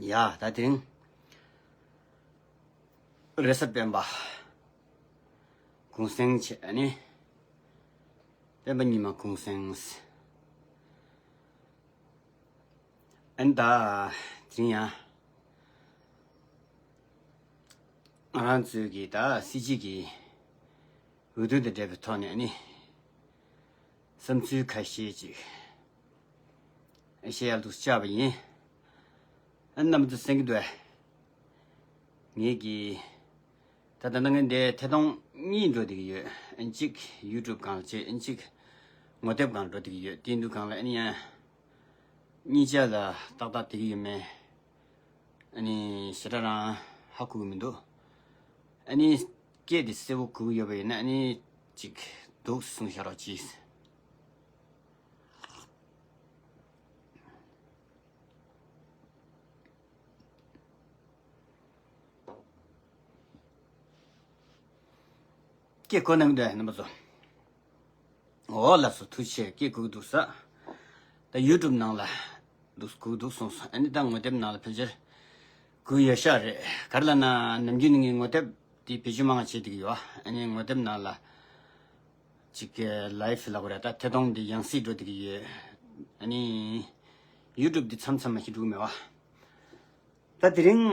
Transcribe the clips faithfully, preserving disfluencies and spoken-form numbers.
ཡ་ད་དེ་རིང་རེས་གཟའ་སྤེན་པ་གུང་སེང་བྱས་ནས། སྤེན་པ་ཉི་མ་གུང་སེང་། ཨན་ད་དེ་རིང་ཡང་ང་རང་ཚོའི་གི་ད་སྲིད་སྤྱི་གི་འོས་བསྡུ་དང་འབྲེལ་བའི་ཐོག་ནས་ནི་བསམ་ཚུལ་ཁ་ཤས་ཅིག་བཤད་ཡག་འདུག་བཅར་བ་ཡིན། ཨ་རྣམ་པ་ཚོ་གསན་གྱི་འདུག་ཨ། ངེད་ཀྱི་ད་ལྟ་ནང་ངན་འདི་ཐད་གཏོང་གཉིས་འགྲོ་བསྡད་ཀྱི་ཡོད། ཨ་གཅིག་ཡུ་ཊུབ་སྒང་ལ་བྱས། ཨ་གཅིག་ངོ་དེབ་སྒང་འགྲོ་བསྡད་ཀྱི་ཡོད། དེ་འདུག་སྒང་ལ་ཨ་ནི་ཡང་གཉིས་ཆ་ལ་ཏག་ཏག་བསྡད་ཀྱི་ཡོད་མེད་ཨ་ནི་ཞེ་དྲག་རང་ཧ་གོ་གི་མི་འདུག་ཨ་ནི་སྐད་དེ་གསལ་པོ་གོ་གི་ཡོད་པ་ཡིན་ན་ཨ་ནི་ཅིག་འདུག་གསུངས་བཞག་རོགས་གྱིས། སྐད་གོ་གནང་གི་འདུག་རྣམ་པ་ཚོ། འོ་ལགས་སོ། ཐུགས་རྗེ་ཆེ། སྐད་གོ་གི་འདུག་ས། ད་ཡུ་ཊུབ་ནང་ལ་འདུག་གོ་གི་འདུག་གསུངས་སོང་། ཨ་ནི་ད་ངོ་དེབ་ནང་ལ་ཕལ་ཆེར་གོ་གི་ཡོད་ཤག་རེད། ག་རེ་ལབ་ན་ནམ་རྒྱུན་ནས་ངས་ངོ་དེབ་དེ་བེད་སྤྱོད་མང་བ་བྱེད་བསྡད་ཀྱི་ཡོད། ཨ་ནི་ངོ་དེབ་ནང་ལ་ཅིག་ལའི་ཝི་ལབ་དགོས་རེད། ད་ཐད་གཏོང་འདི་ཡང་སྲིད་འགྲོ་བསྡད་ཀྱི་ཡོད། ཨ་ནི་ཡུ་ཊུབ་འདི་མཚམས་མཚམས་མ་ཞིག་འགྲོ་གི་མེད་པ། ད་དེ་རིང་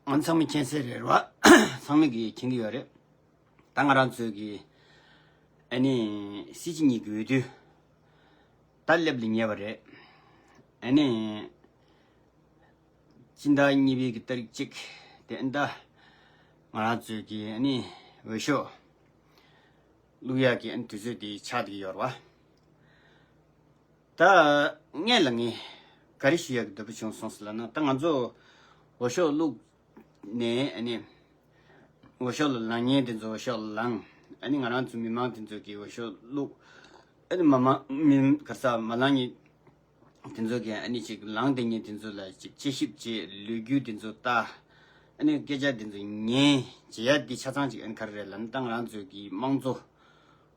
ང་ཚང་མས་མཁྱེན་གསལ་རེད་བ། ཚང་མས་ཀྱིས་མཁྱེན་གྱི་ཡོད་རེད། ད་ང་རང་ཚོའི་གི་ཨ་ནི་སྲིད་སྤྱི་གཉིས་ཀྱི་འོས་བསྡུ་ད་སླེབས་ལ་ཉེ་བ་རེད། ཨ་ནི་སྤྱི་ཟླ་གཉིས་པའི་གི་ཏ་རིག་གཅིག་དེ་ཨ་ནི་ད་ང་རང་ཚོའི་གི་ཨ་ནི་འོས་ཤོག་བླུག་ཡག་གི་ཨ་ནི་དུས་ཚོད་དེ་ཆགས་བསྡད་ཀྱི་ཡོད་རེད་བ། ད་སྔོན་ལ་ངས་ག་རེ་ཞུ་ཡག་གི་འདོད་པ་བྱུང་སོང་ཟེར་ལབ་ན། ད་ང་ཚོ་འོས་ཤོག་བླུགས་ནས་ཨ་ནི་འོས་ཤོག་ལ་ལངས་མཁན་དེ་ཚོ་འོས་ཤོག་ལངས། ཨ་ནི་ང་རང་ཚོ་མི་མང་དེ་ཚོ་གིས་འོས་ཤོག་བླུགས། ཨ་ནི་མ་མ་མི་ག་རེ་ཟ་མ་ལངས་མཁན་དེ་ཚོ་གིས་ཨ་ནི་ཅིག་ལངས་བསྡད་མཁན་དེ་ཚོ་ལ་ཅིག་དཔྱད་ཞིབ་བྱས། ལོ་རྒྱུས་དེ་ཚོ་ལྟ། ཨ་ནི་སྐད་ཆ་དེ་ཚོ་ཉན། བྱེད་ཡག་འདི་ཆ་ཚང་ཅིག་ཨ་ནི་ག་རེ་རེད་ལབ་ན། ད་ང་རང་ཚོའི་གི་དམངས་གཙོ་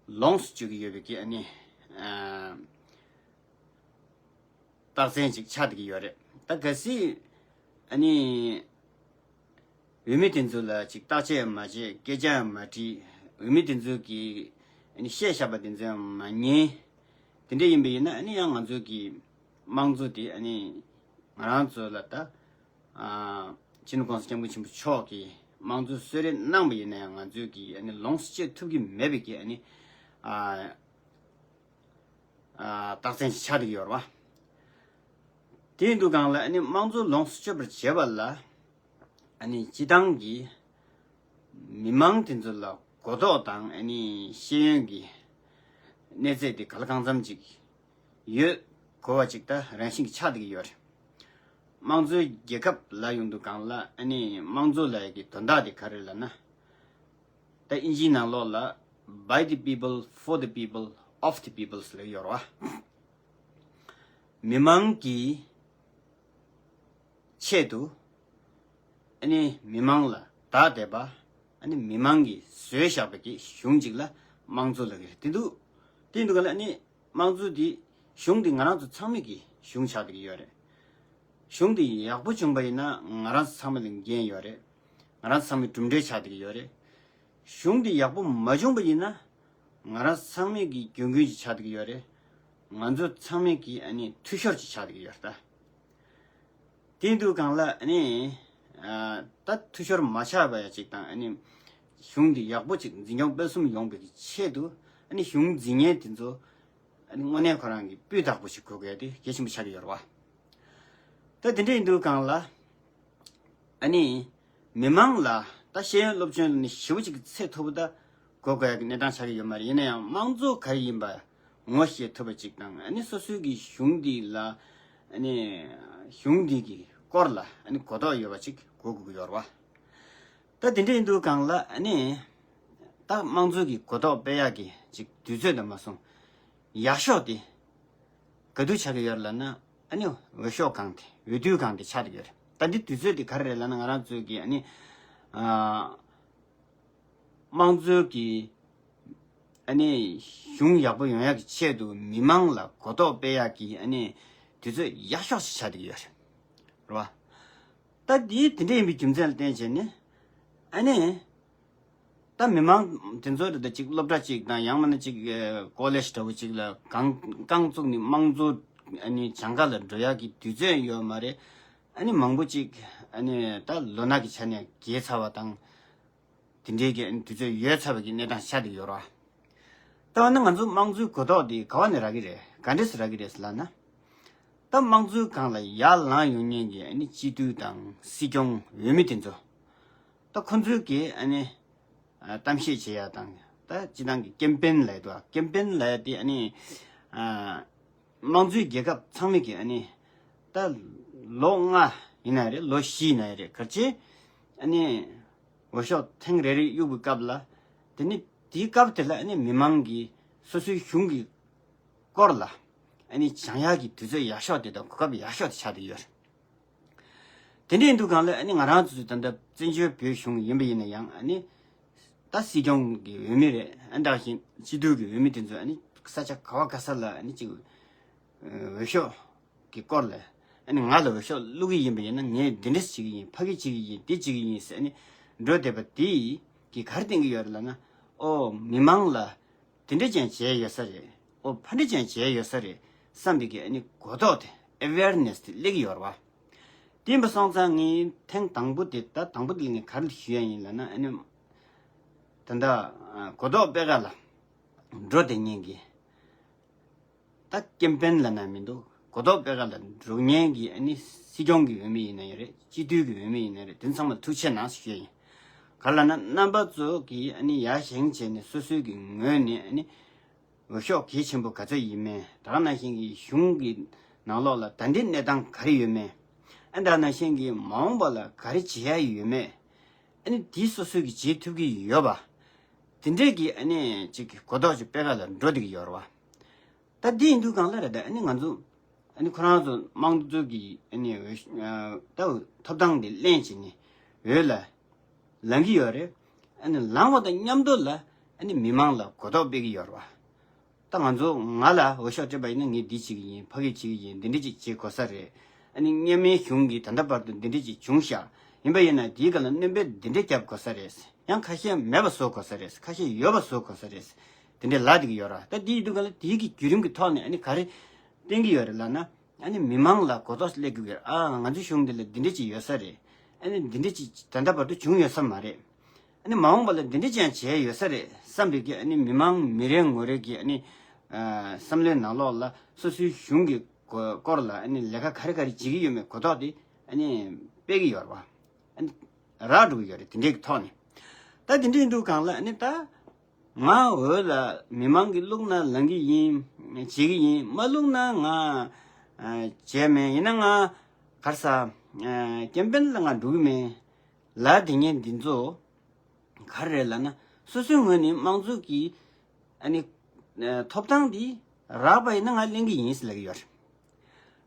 ལོངས་སུ་སྤྱོད་ཀྱི་ཡོད་པའི་གི་ཨ་ནི་ཨ་རྟགས་མཚན་ཅིག་ཆགས་བསྡད་ཀྱི་ཡོད་རེད། ད་གལ་སྲིད་ཨ་ནི་འོས་མི་དེ་ཚོ་ལ་ཅིག་བརྟག་དཔྱད་མ་བྱས། སྐད་ཆ་ཡང་མ་དྲིས། འོས་མི་དེ་ཚོ་གིས་ཨ་ནི་བཤད་བཞག་པ་དེ་ཚོ་ཡང་མ་ཉན། དེ་འདྲ་ཡིན་པ་ཡིན་ན་ཨ་ནི་ཡང་ང་ཚོ་གི་དམངས་གཙོ་དེ་ཨ་ནི་ང་རང་ཚོ་ལ་ད་ཨ་སྤྱི་ནོར་༸གོང་ས་༸སྐྱབས་མགོན་ཆེན་པོ་མཆོག་གིས་དམངས་གཙོ་གསོལ་རས་གནང་པ་ཡིན་ན་ཡང་ང་ཚོས་ཀྱིས་ཨ་ནི་ལོངས་སུ་སྤྱོད་ཐུབ་ཀྱི་མེད་པའི་གི་ཨ་ནི་ཨ་ཨ་རྟགས་མཚན་ཞིག་ཆགས་བསྡད་ཀྱི་ཡོད་རེད་བ། དེ་ཡིན་དུས་སྒང་ལ་ཨ་ནི་དམངས་གཙོ་ལོངས་སུ་སྤྱོད་པར་བྱེད་པ་ལ་ཨ་ནི་སྤྱི་བཏང་གི་མི་མང་དེ་ཚོ་ལ་གོ་རྟོགས་དང་ཨ་ནི་ཤེས་ཡོན་གྱི་གནས་ཚད་དེ་ག་ལ་གང་འཚམ་ཅིག་ཡོད་དགོས་པ་ཅིག་ད་རང་བཞིན་གྱིས་ཆགས་བསྡད་ཀྱི་ཡོད་རེད། དམངས་གཙོའི་རྒྱལ་ཁབ་ལབ་ཡོང་དུས་སྒང་ལ་ཨ་ནི་དམངས་གཙོ་ལབ་ཡག་གི་དོན་དག་དེ་ག་རེ་ལབ་ན། ད་ཨིན་ཇིའི་ནང་ལོགས་ལ་by the people, for the people, of the people ཟེར་ཡོད་རེད་བ། མི་མང་གི་ཆེད་དུ་ཨ་ནི་མི་མང་ལ་བདག་བསྡད་པ། ཨ་ནི་མི་མང་གིས་བཟོས་བཞག་པའི་གི་གཞུང་ཅིག་ལ་དམངས་གཙོ་ལབ་ཀྱི་རེད། དེ་འདུག་དེ་འདུག་ག་ལ་ཨ་ནི་དམངས་གཙོ་འདི་གཞུང་འདི་ང་རང་ཚོ་ཚང་མའི་གི་གཞུང་ཆགས་བསྡད་ཀྱི་ཡོད་རེད། གཞུང་འདི་ཡག་པོ་བྱུང་པ་ཡིན་ན་ང་རང་ཚོ་ཚང་མ་ལ་འགན་ཡོད་རེད། ང་རང་ཚོ་ཚང་མའི་གྲུབ་འབྲས་ཆགས་བསྡད་ཀྱི་ཡོད་རེད། གཞུང་འདི་ཡག་པོ་མ་བྱུང་པ་ཡིན་ན་ང་རང་ཚོ་ཚང་མའི་གི་རྒྱུ་འགན་ཅིག་ཆགས་བསྡད་ཀྱི་ཡོད་རེད། ང་ཚོ་ཚང་མའི་གི་ཨ་ནི་འཐུས་ཤོར་ཅིག་ཆགས་བསྡད་ཀྱི་ཡོད་རེད་ད། དེ་འདུག་སྒང་ལ་ཨ་ནི་ཨ་ད་འཐུས་ཤོར་མ་ཆགས་པ་ཡ་ཅིག་དང་ཨ་ནི་གཞུང་འདི་ཡག་པོ་ཅིག་འཛིན་སྐྱོང་སྤེལ་གསུམ་ཡོང་བའི་གི་ཆེད་དུ་ཨ་ནི་གཞུང་འཛིན་མཁན་དེ་ཚོ་ཨ་ནི་དངོས་གནས་ཁོ་རང་གི་སྤུས་དག་པོ་ཞིག་དགོས་དགོས་དེ་གལ་ཆེན་པོ་ཆགས་ཀྱི་ཡོད་རེད་བ། ད་དེ་འདྲ་ཡིན་དུས་སྒང་ལ་ཨ་ནི་མི་མང་ལ་ད་ཤེས་ཡོན་སློབ་སྦྱོང་ནི་ཞེ་པོ་ཅིག་གི་ཚད་མཐོ་པོ་ད་དགོས་དགོས་ཡག་གི་གནས་སྟངས་ཆགས་ཀྱི་ཡོད་མ་རེད། ཡིན་ན་ཡང་དམངས་གཙོ་ག་རེ་ཡིན་པ་ངོ་ཤེས་ཐུབ་པ་ཅིག་དང་ཨ་ནི་སོ་སོའི་གི་གཞུང་འདི་ལ་ཨ་ནི་གཞུང་འདི་གི་སྐོར་ལ་ཨ་ནི་གོ་རྟོགས་ཡོད་པ་ཅིག་དགོས་དགོས་ཀྱི་ཡོད་རེད་བ། ད་དེ་འདྲ་ཡིན་དུས་སྒང་ལ་ཨ་ནི་ད་དམངས་གཙོ་གི་གོ་རྟོགས་སྤེལ་ཡག་གི་ཅིག་དུས་ཚོད་དང་མ་སོང་ཡག་ཤོས་དེ་ག་དུས་ཆགས་ཀྱི་ཡོད་རེད་ལབ་ན། ཨ་ནི་འོས་ཤོག་སྒང་དེ་འོས་བསྡུའི་སྒང་དེ་ཆགས་ཀྱི་ཡོད་རེད། ད་འདི་དུས་ཚོད་དེ་ག་རེ་རེད་ལབ་ན། ང་རང་ཚོའི་གི་ཨ་ནི་ཨ་དམངས་གཙོའི་གི་ཨ་ནི་གཞུང་ཡག་པོ་ཡོང་ཡག་གི་ཆེད་དུ་མི་མང་ལ་གོ་རྟོགས་སྤེལ་ཡག་གི་ཨ་ནི་དུས་ཚོད་ཡག་ཤོས་ཤིག་ཆགས་བསྡད་ཀྱི་ཡོད་རེད། རེད་བ། ད་དེ་དེ་འདྲ་ཡིན་པའི་རྒྱུ་མཚན་ལ་བརྟེན་བྱས་ནས་ཨ་ནི། ད་མི་མང་དེ་ཚོ་རེད། ད་ཅིག་སློབ་གྲྭ་ཅིག་དང་ཡང་མིན་ན་ཅིག་ཀོ་ལེཇ་འདྲ་བོ་ཅིག་ལ་རྐང་རྐང་བཙུགས་ནས་དམངས་གཙོ་ཨ་ནི་སྦྱང་ག་ལ་འགྲོ་ཡག་གི་དུས་ཚོད་ཡོད་མ་རེད། ཨ་ནི་མང་པོ་ཅིག་ཨ་ནི་ད་ལོ་ན་གི་ཆ་ནས་རྒས་ཚར་བ་དང་དེ་འདྲའི་གི་ཨ་ནི་དུས་ཚོད་ཡོལ་ཚར་བ་གི་གནས་སྟངས་ཆགས་བསྡད་ཡོད་རེད། ད་འོ་ན་ང་ཚོ་དམངས་གཙོའི་གོ་རྟོགས་དེ་ག་བ་ནས་རག་གི་རེད། ག་འདྲས་སུ་རག་གི་རེད་ཟེར་ལབ་ན། ད་དམངས་གཙོའི་སྒང་ལ་ཡར་ལངས་ཡོང་མཁན་གྱི་ཨ་ནི་སྤྱི་འཐུས་དང་སྲིད་སྐྱོང་འོས་མི་དེ་ཚོ། ད་ཁོ་ཚོའི་གི་ཨ་ནི་ཨ་གཏམ་བཤད་བྱེད་ཡ་དང་། ད་སྤྱི་བཏང་གི་ཀེམ་པེན་ལབ་ཡ་འདུག་ཀེམ་པེན་ལབ་ཡ་དེ་ཨ་ནི་ཨ་དམངས་གཙོའི་རྒྱལ་ཁབ་ཚང་མའི་གི་ཨ་ནི་ད་ལོ་ལྔ་ཡིན་ན་རེད། ལོ་བཞི་ཡིན་ན་རེད། ག་རེ་བྱས་ཨ་ནི་འོས་ཤོག་ཐེངས་རེ་རེ་གཡུག་པའི་སྐབས་ལ། དེ་ནི་དེའི་སྐབས་དེ་ལ་ཨ་ནི་མི་མང་གིས་སོ་སོའི་གཞུང་གི་སྐོར་ལ་ཨ་ནི་སྦྱང་ཡག་གི་དུས་ཚོད་ཡག་ཤོས་དེ་དང་གོ་སྐབས་ཡག་ཤོས་དེ་ཆགས་བསྡད་ཡོད་རེད། དེ་འདྲ་ཡིན་དུས་སྒང་ལ་ཨ་ནི་ང་རང་ཚོ་ད་ལྟ་བཙན་བྱོལ་བོད་གཞུང་ཡིན་པ་ཡིན་ན་ཡང་ཨ་ནི་ད་སྲིད་སྐྱོང་གི་འོས་མི་རེད། ཨ་ནི་ད་ག་ནང་བཞིན་སྤྱི་འཐུས་ཀྱི་འོས་མི་དེ་ཚོ་ཨ་ནི་ས་ཆ་ག་བ་ག་ས་ལ་ཨ་ནི་ཅིག་འོས་ཤོག་གི་སྐོར་ལ་ཨ་ནི་ང་ལ་འོས་ཤོག་བླུག་གི་ཡིན་པ་ཡིན་ན་ངས་འདི་འདྲ་བྱེད་ཀྱི་ཡིན། ཕ་གི་བྱེད་ཀྱི་ཡིན། འདི་བྱེད་ཀྱི་ཡིན་ཟེར་ཨ་ནི་འགྲོ་བསྡད་པ་དེ་གིས་ག་རེ་བསྟན་གྱི་ཡོད་རེད་ལབ་ན། ཨོ་མི་མང་ལ་དེ་འདྲ་ཅན་བྱས་ཡོད་ས་རེད། ཨོ་ཕ་འདྲ་ཅན་བྱས་ཡོད་ས་རེད་བསམ་པའི་གི་ཨ་ནི་གོ་རྟོགས་དེ་ཨེ་ཝེར་ནེ་སི་དེ་སླེབས་ཀྱི་ཡོད་རེད་བ། དེ་ཡིན་པ་སོང་ཙང་ངས་ཐེངས་དང་པོ་དེ། ད་དང་པོ་དེ་ངས་ག་རེ་ཞུ་ཡ་ཡིན་ལབ་ན། ཨ་ནི་ད་ལྟ་གོ་རྟོགས་སྤེལ་ག་ལ་འགྲོ་བསྡད་མཁན་གྱི། ད་ཀེམ་པེན་ལབ་ན་མི་འདུག་གོ་རྟོགས་སྤེལ་ག་ལ་འགྲོ་མཁན་གྱི་ཨ་ནི་སྲིད་སྐྱོང་གི་འོས་མི་ཡིན་ན་ཡང་རེད། སྤྱི་འཐུས་ཀྱི་འོས་མི་ཡིན་ན་རེད། དེ་ཚང་མར་ཐུགས་རྗེ་གནང་ཞུ་ཡ་ཡིན། ག་རེ་ལབ་ན་རྣམ་པ་ཚོ་གིས་ཨ་ནི་ཡར་བཞེངས་བྱས་ནས་སོ་སོའི་གི་ངོས་ནས་ཨ་ནི་འོས་ཤོག་གལ་ཆེན་པོ་ག་ཚོད་ཡིན་མིན། ད་ག་ནང་བཞིན་གྱི་གཞུང་གི་ནང་ལོགས་ལ་ད་ལྟའི་གནས་སྟངས་ག་རེ་ཡོད་མེད། ཨ་ནི་ད་ག་ནང་བཞིན་གྱི་མ་འོངས་པ་ལ་ག་རེ་བྱེད་ཡ་ཡོད་མེད། ཨ་ནི་དེ་སོ་སོས་ཀྱི་བྱེད་ཐུབ་ཀྱི་ཡོད་པ། དེ་འདྲས་ཀྱི་ཨ་ནི་ཅིག་གི་གོ་རྟོགས་ཅིག་སྤེལ་ག་ལ་འགྲོ་བསྡད་ཀྱི་ཡོད་རེད་བ། ད་འདི་ཡིན་དུས་སྒང་ལ་རེད། ད་ཨ་ནི་ང་ཚོ་ཨ་ནི་ཁོ་རང་ཚོ་དམངས་གཙོ་གི་ཨ་ནི་འོས་ཨ་ད་ཐོབ་ཐང་དེ་ལེན་བྱས་ནས་འོས་ལ་ལངས་ཀྱི་ཡོད་རེད། ཨ་ནི་ལངས་པ་དང་མཉམ་དུ་ལ་ཨ་ནི་མི་མང་ལ་གོ་རྟོགས་སྤེལ་གྱི་ཡོད་རེད་བ། ད་ང་ཚོ་ང་ལ་འོས་ཤོག་སྤྲད་པ་ཡིན་ན་ངས་འདི་བྱེད་ཀྱི་ཡིན། ཕ་གི་བྱེད་ཀྱི་ཡིན། འདི་འདྲ་ཅིག་བྱེད་དགོས་ས་རེད། ཨ་ནི་སྔོན་མའི་གཞུང་གིས་ད་ལྟ་བར་དུ་འདི་འདྲ་ཅིག་བྱུང་ཤག་ཡིན་པ་ཡིན་ན་དེའི་སྒང་ལ་སྣོན་པ་འདི་འདྲ་བརྒྱབ་དགོས་ས་རེད། ཡང་ཁ་ཤས་མེད་པ་བཟོ་དགོས་ས་རེད། ཁ་ཤས་ཡོད་པ་བཟོ་དགོས་ས་རེད། དེ་འདྲ་ལབ་བསྡད་ཀྱི་ཡོད་རེད། ད་དེ་ཡིན་དུས་སྒང་ལ་དེའི་གི་བརྒྱུད་རིམ་གྱི་ཐོག་ནས་ཨ་ནི་ག་རེ་བསྟན་གྱི་ཡོད་རེད་ལབ་ན། ཨ་ནི་མི་མང་ལ་གོ་རྟོགས་སླེབས་དགོས་ཀྱི་རེད། ཨ་ང་ཚོའི་གཞུང་འདི་ལ་འདི་འདྲ་ཅིག་ཡོད་ས་རེད། ཨ་ནི་འདི་འདྲ་ཅིག་ད་ལྟ་བར་དུ་བྱུང་ཡོད་ས་མ་རེད། ཨ་ནི་མ་འོངས་པ་ལ་འདི་འདྲ་ཅིག་ཡང་བྱས་ཡོད་ས་རེད་བསམ་པའི་གི་ཨ་ནི་མི་མང་མི་རེ་ངོ་རེ་གི་ཨ་ནི་ཨ་བསམ་བློའི་ནང་ལོགས་ལ་སོ་སོའི་གཞུང་གི་སྐོར་ལ་ཨ་ནི་ལས་ཀ་ག་རེ་ག་རེ་བྱེད་ཀྱི་ཡོད་མེད་གོ་རྟོགས་དེ་ཨ་ནི་སྤེལ་གྱི་ཡོད་རེད་བ། ཨ་ནི་རག་འགྲོ་གི་ཡོད་རེད། དེ་འདྲའི་གི་ཐོག་ནས། ད་དེ་འདྲ་ཡིན་དུས་སྒང་ལ་ཨ་ནི་ད། ང་འོས་ལ་མི་མང་གིས་བླུགས་ན་ལངས་ཀྱི་ཡིན། བྱེད་ཀྱི་ཡིན། མ་བླུགས་ན་ང་ཨ་བྱས་མེད། ཡིན་ན་ང་ག་རེ་ཟ། ཨ་ཀེམ་པེན་ལ་ང་འགྲོ་གི་མེད་ལབ་བསྡད་མཁན་འདི་ཚོ་ག་རེ་རེད་ལབ་ན། སོ་སོའི་ངོས་ནས་དམངས་གཙོ་གི་ཨ་ནི་ཨ་ཐོབ་ཐང་འདི་རག་པ་ཡིན་ན་ང་ལེན་གྱི་ཡིན་ཟེར་ལབ་ཀྱི་ཡོད་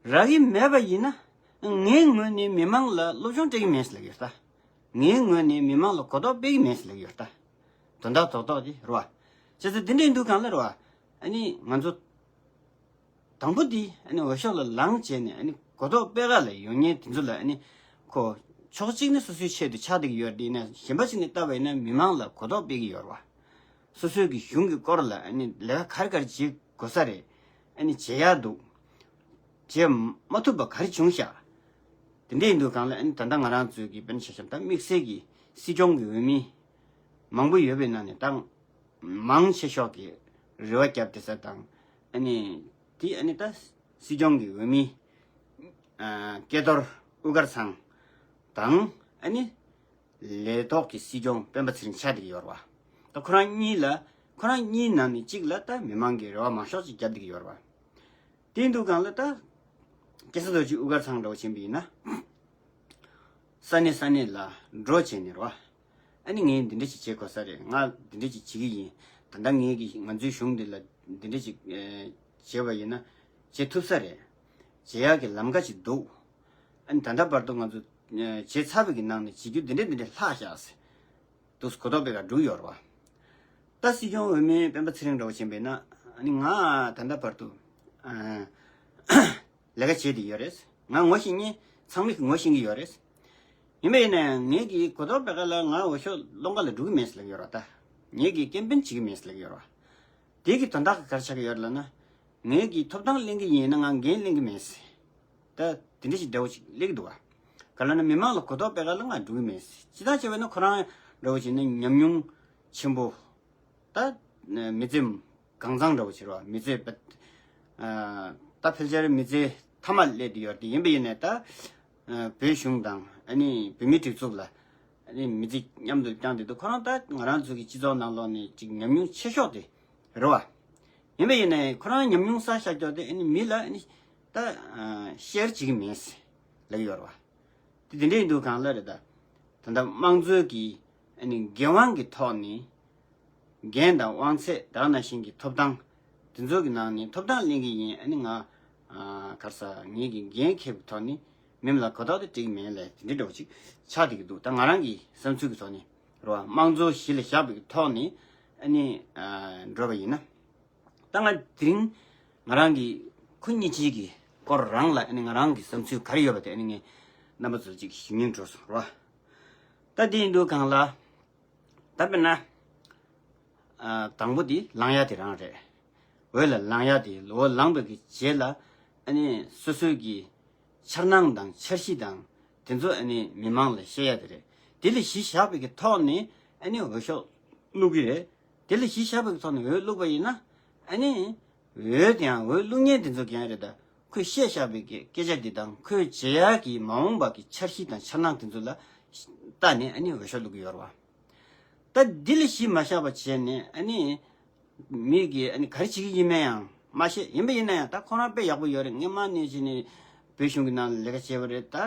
རེད། རག་གི་མེད་པ་ཡིན་ན་ངའི་ངོས་ནས་མི་མང་ལ་སློབ་སྦྱོང་སྤྲད་ཀྱི་མེད་ཟེར་ལབ་ཀྱི་ཡོད་རེད་ད། ངའི་ངོས་ནས་མི་མང་ལ་གོ་རྟོགས་སྤེལ་གྱི་མེད་ཟེར་ལབ་ཀྱི་ཡོད་རེད་ད། དོན་དག་རྡོག་རྡོག་དེ་རེད་བ། བྱས་ཙང་དེ་འདྲ་ཡིན་དུས་སྒང་ལ་རེད་བ། ཨ་ནི་ང་ཚོ་དང་པོ་དེ་ཨ་ནི་འོས་ཤོག་ལ་ལངས་བྱས་ནས་ཨ་ནི་གོ་རྟོགས་སྤེལ་ག་ལ་ཡོང་མཁན་དེ་ཚོ་ལ་ཨ་ནི་ཁོ་ཕྱོགས་གཅིག་ནས་སོ་སོའི་ཆེད་དུ་ཆགས་བསྡད་ཀྱི་ཡོད་རེད། ཡིན་ན་གཞན་པ་ཞིག་ནས་བལྟས་པ་ཡིན་ན་མི་མང་ལ་གོ་རྟོགས་སྤེལ་གྱི་ཡོད་རེད་བ། སོ་སོའི་གི་གཞུང་གི་སྐོར་ལ་ཨ་ནི་ལས་ཀ་ག་རེ་ག་རེ་བྱེད་དགོས་ས་རེད། ཨ་ནི་བྱེད་ཡག་འདུག་བྱེད་མ་ཐུབ་པ་ག་རེ་བྱུང་ཤག་དེ་འདྲ་ཡིན་དུས་སྒང་ལ་ཨ་ནི་ད་ལྟ་ང་རང་ཚོའི་གི་དཔེར་ན་ཆ་བཞག་ད་དམིགས་བསལ་གྱི་སྲིད་སྐྱོང་གི་འོས་མི་མང་པོ་ཡོད་པའི་ནང་ནས་ད་མང་ཆེ་ཤོས་ཀྱིས་རེ་བ་བརྒྱབ་བསྡད་ས་དང་། ཨ་ནི་དེ་ཨ་ནི་ད་སྲིད་སྐྱོང་གི་འོས་མི་ཨ་སྐལ་རྡོར་དབུ་དཀར་ཚང་དང་། ཨ་ནི་ལས་ཐོག་གི་སྲིད་སྐྱོང་སྤེན་པ་ཚེ་རིང་ཆགས་བསྡད་ཀྱི་ཡོད་རེད་བ། ད་ཁོ་རང་གཉིས་ལ་ཁོ་རང་གཉིས་ནང་ནས་གཅིག་ལ་ད་མི་མང་གིས་རེ་བ་མང་ཤོས་ཅིག་བརྒྱབ་བསྡད་ཀྱི་ཡོད་རེད་བ། དེ་ཡིན་དུས་སྒང་ལ་ད་སྐྱེས་ས་རྡོ་རྗེ་དབུ་དཀར་ཚང་འདྲ་བོ་ཕྱིན་པ་ཡིན་ན། ས་གནས་ས་གནས་ལ་འགྲོ་བྱས་ནས་རེད་བ། ཨ་ནི་ངས་འདི་འདྲ་ཞིག་བྱེད་དགོས་ས་རེད། ང་འདི་འདྲ་ཞིག་བྱེད་ཀྱི་ཡིན། ད་ལྟ་ངས་ཀྱི་ང་ཚོའི་གཞུང་འདི་ལ་འདི་འདྲ་ཞིག་ཨེ་བྱས་པ་ཡིན་ན་བྱེད་ཐུབ་ས་རེད། བྱེད་ཡག་གི་ལམ་ཁ་ཅིག་འདུག་ཨ་ནི་ད་ལྟ་བར་དུ་ང་ཚོ་ཨེ་བྱས་ཚར་བའི་གི་ནང་ནས་བྱེད་རྒྱུ་འདི་འདྲ་འདི་འདྲ་ལྷག་བཞག་ཟེར། འདུག་གོ་རྟོགས་སྤེལ་ག་འགྲོ་གི་ཡོད་རེད་བ། ད་སྲིད་སྐྱོང་འོས་མི་སྤེན་པ་ཚེ་རིང་འདྲ་བོ་ཕྱིན་པ་ཡིན་ན། ཨ་ནི་ང་ད་ལྟ་བར་དུ་ཨ་ལས་ཀ་བྱས་བསྡད་ཡོད་རེད། ང་ངོ་ཤེས་མཁན་ ཚང་མས་ངོ་ཤེས་ཀྱི་ཡོད་རེད། ཡིན་པ་ཡིན་ན་ཡང་ངེད་ཀྱིས་གོ་ཐོག་པད་དཀར་ལགས་ང་འོས་ཤོག་སློང་ག་ལ་འགྲོ་གི་མེད་ཟེར་ལབ་ཀྱི་ཡོད་རེད་བ། ད་ངེད་ཀྱིས་ཀེམ་པེན་བྱེད་ཀྱི་མེད་ཟེར་ལབ་ཀྱི་ཡོད་རེད་བ། དེ་གི་དོན་དག་གི་ག་རེ་ཆགས་ཀྱི་ཡོད་རེད་ལབ་ན། ངེད་ཀྱིས་ཐོབ་ཐང་ལེན་གྱི་ཡིན་ན་ང་འགན་ལེན་གྱི་མེད་ཟེར། ད་དེ་འདྲ་ཞིག་འདྲ་བོ་ཞིག་སླེབས་ཀྱི་འདུག་བ། ག་ལབ་ན་མི་མང་ལ་གོ་ཐོག་པད་དཀར་ལ་ང་འགྲོ་གི་མེད་ཟེར། སྤྱིར་བཏང་བྱས་པ་ཡིན་ན་ཁོ་རང་འདྲ་བོ་བྱས་ན་ཉམས་མྱོང་ཆེན་པོ། ད་མི་ཚེ་གང་ཚང་འདྲ་བོ་བྱེད་རོགས། མི་ཚེ་བ། ད་ཕལ་ཆེར་མི་ཚེ་མཐའ་མ་སླེབས་བསྡད་ཡོད་རེད། ཡིན་པ་ཡིན་ནའི་ད་བོད་གཞུང་དང་ཨ་ནི་བོད་མིའི་སྒྲིག་འཛུགས་ལ་ཨ་ནི་མི་ཚེ་མཉམ་དུ་བསྐྱངས་བསྡད་འདུག་ཁོ་རང་ད་ང་རང་ཚོ་གི་སྤྱི་ཚོགས་ནང་ལོགས་ནས་ཅིག་ཉམས་མྱོང་ཆེ་ཤོས་དེ་རེད་བ། ཡིན་པ་ཡིན་ནའི་ཁོ་རང་ཉམས་མྱོང་བསགས་བཞག་ཀྱོག་དེ་ཨ་ནི་མི་ལ་ཨ་ནི་ད་ཤེར་བྱེད་ཀྱི་མེད་ཟེར་ལབ་ཀྱི་ཡོད་རེད་བ། དེ་དེ་འདྲ་ཡིན་དུས་གང་ལ་རེད་ད། ད་ལྟ་དམངས་གཙོའི་གི་ཨ་ནི་འགན་དབང་གི་ཐོག་ནས་འགན་དང་དབང་ཚད་དེ་ནང་བཞིན་གྱི་ཐོབ་ཐང་དེ་ཚོ་གི་ནང་ནས་ཐོབ་ཐང་ལེན་གྱི་ཡིན། ཨ་ནི་ང་ཨ་ག་རེ་ཟེར་ངེད་ཀྱི་འགན་འཁྱེར་བའི་ཐོག་ནས་མི་མང་ལ་གོ་རྟོགས་དེ་སྤྲད་ཀྱི་མེད་ལབ་དེ་འདྲ་འདྲ་བོ་ཅིག་ཆགས་བསྡད་ཀྱི་འདུག་ད་ང་རང་གི་བསམ་ཚུལ་གྱི་ཐོག་ནས་རེད་བ། དམངས་གཙོ་གཞི་ལ་བཞག་པའི་ཐོག་ནས་ཨ་ནི་ཨ་འགྲོ་བ་ཡིན་ན། ད་ང་དེ་རིང་ང་རང་གི་ཁོ་གཉིས་ཆའི་གི་སྐོར་རང་ལ་ཨ་ནི་ང་རང་གི་བསམ་ཚུལ་ག་རེ་ཡོད་པ་དེ་ཨ་ནི་ངས་རྣམ་པ་ཚོར་ཅིག་ཞུ་སྙིང་བྲོ་སོང་རོ། ད་དེ་ཡིན་དུས་གང་ལ་ད་དཔེར་ན་ཨ་དང་པོ་དེ་ལངས་ཡ་དེ་རང་རེད། འོས་ལ་ལངས་ཡ་དེ་འོས་ལངས་པའི་གི་རྗེས་ལ་ཨ་ནི་སོ་སོའི་གི་འཆར་སྣང་དང་འཆར་གཞི་དང་དེ་ཚོ་ཨ་ནི་མི་མང་ལ་བཤད་ཡ་དེ་རེད། དེ་ལ་གཞི་བཞག་པའི་གི་ཐོག་ནས་ཨ་ནི་འོས་ཤོག་བླུག་གི་རེད། དེ་ལ་གཞི་བཞག་པའི་ཐོག་ནས་འོས་བླུགས་པ་ཡིན་ན་ཨ་ནི་འོས་དེ་ཡང་འོས་བླུགས་མཁན་དེ་ཚོ་གང་རེད་ད། ཁོས་བཤད་བཞག་པའི་གི་སྐད་ཆ་འདི་དང་ཁོས་བྱེད་ཡག་གི་མ་འོངས་པ་གི་འཆར་གཞི་དང་འཆར་སྣང་དེ་ཚོ་ལ་བལྟས་ནས་ཨ་ནི་འོས་ཤོག་བླུགས་ཀྱི་ཡོད་རེད་བ། ད་འདི་ལ་གཞི་མ་བཞག་པ་བྱས་ནས་ཨ་ནི་མི་གིས་ཨ་ནི་ག་རེ་བྱེད་ཀྱི་ཡིན་མིན་ཡང་མ་ཤེས། ཡིན་པ་ཡིན་ན་ཡང་ད་ཁོ་རང་དཔེ་ཡག་པོ་ཡོད་རེད། སྔོན་མ་ནས་བྱས་ནས་བོད་གཞུང་གི་ནང་ལ་ལས་ཀ་བྱས་པ་རེད། ད་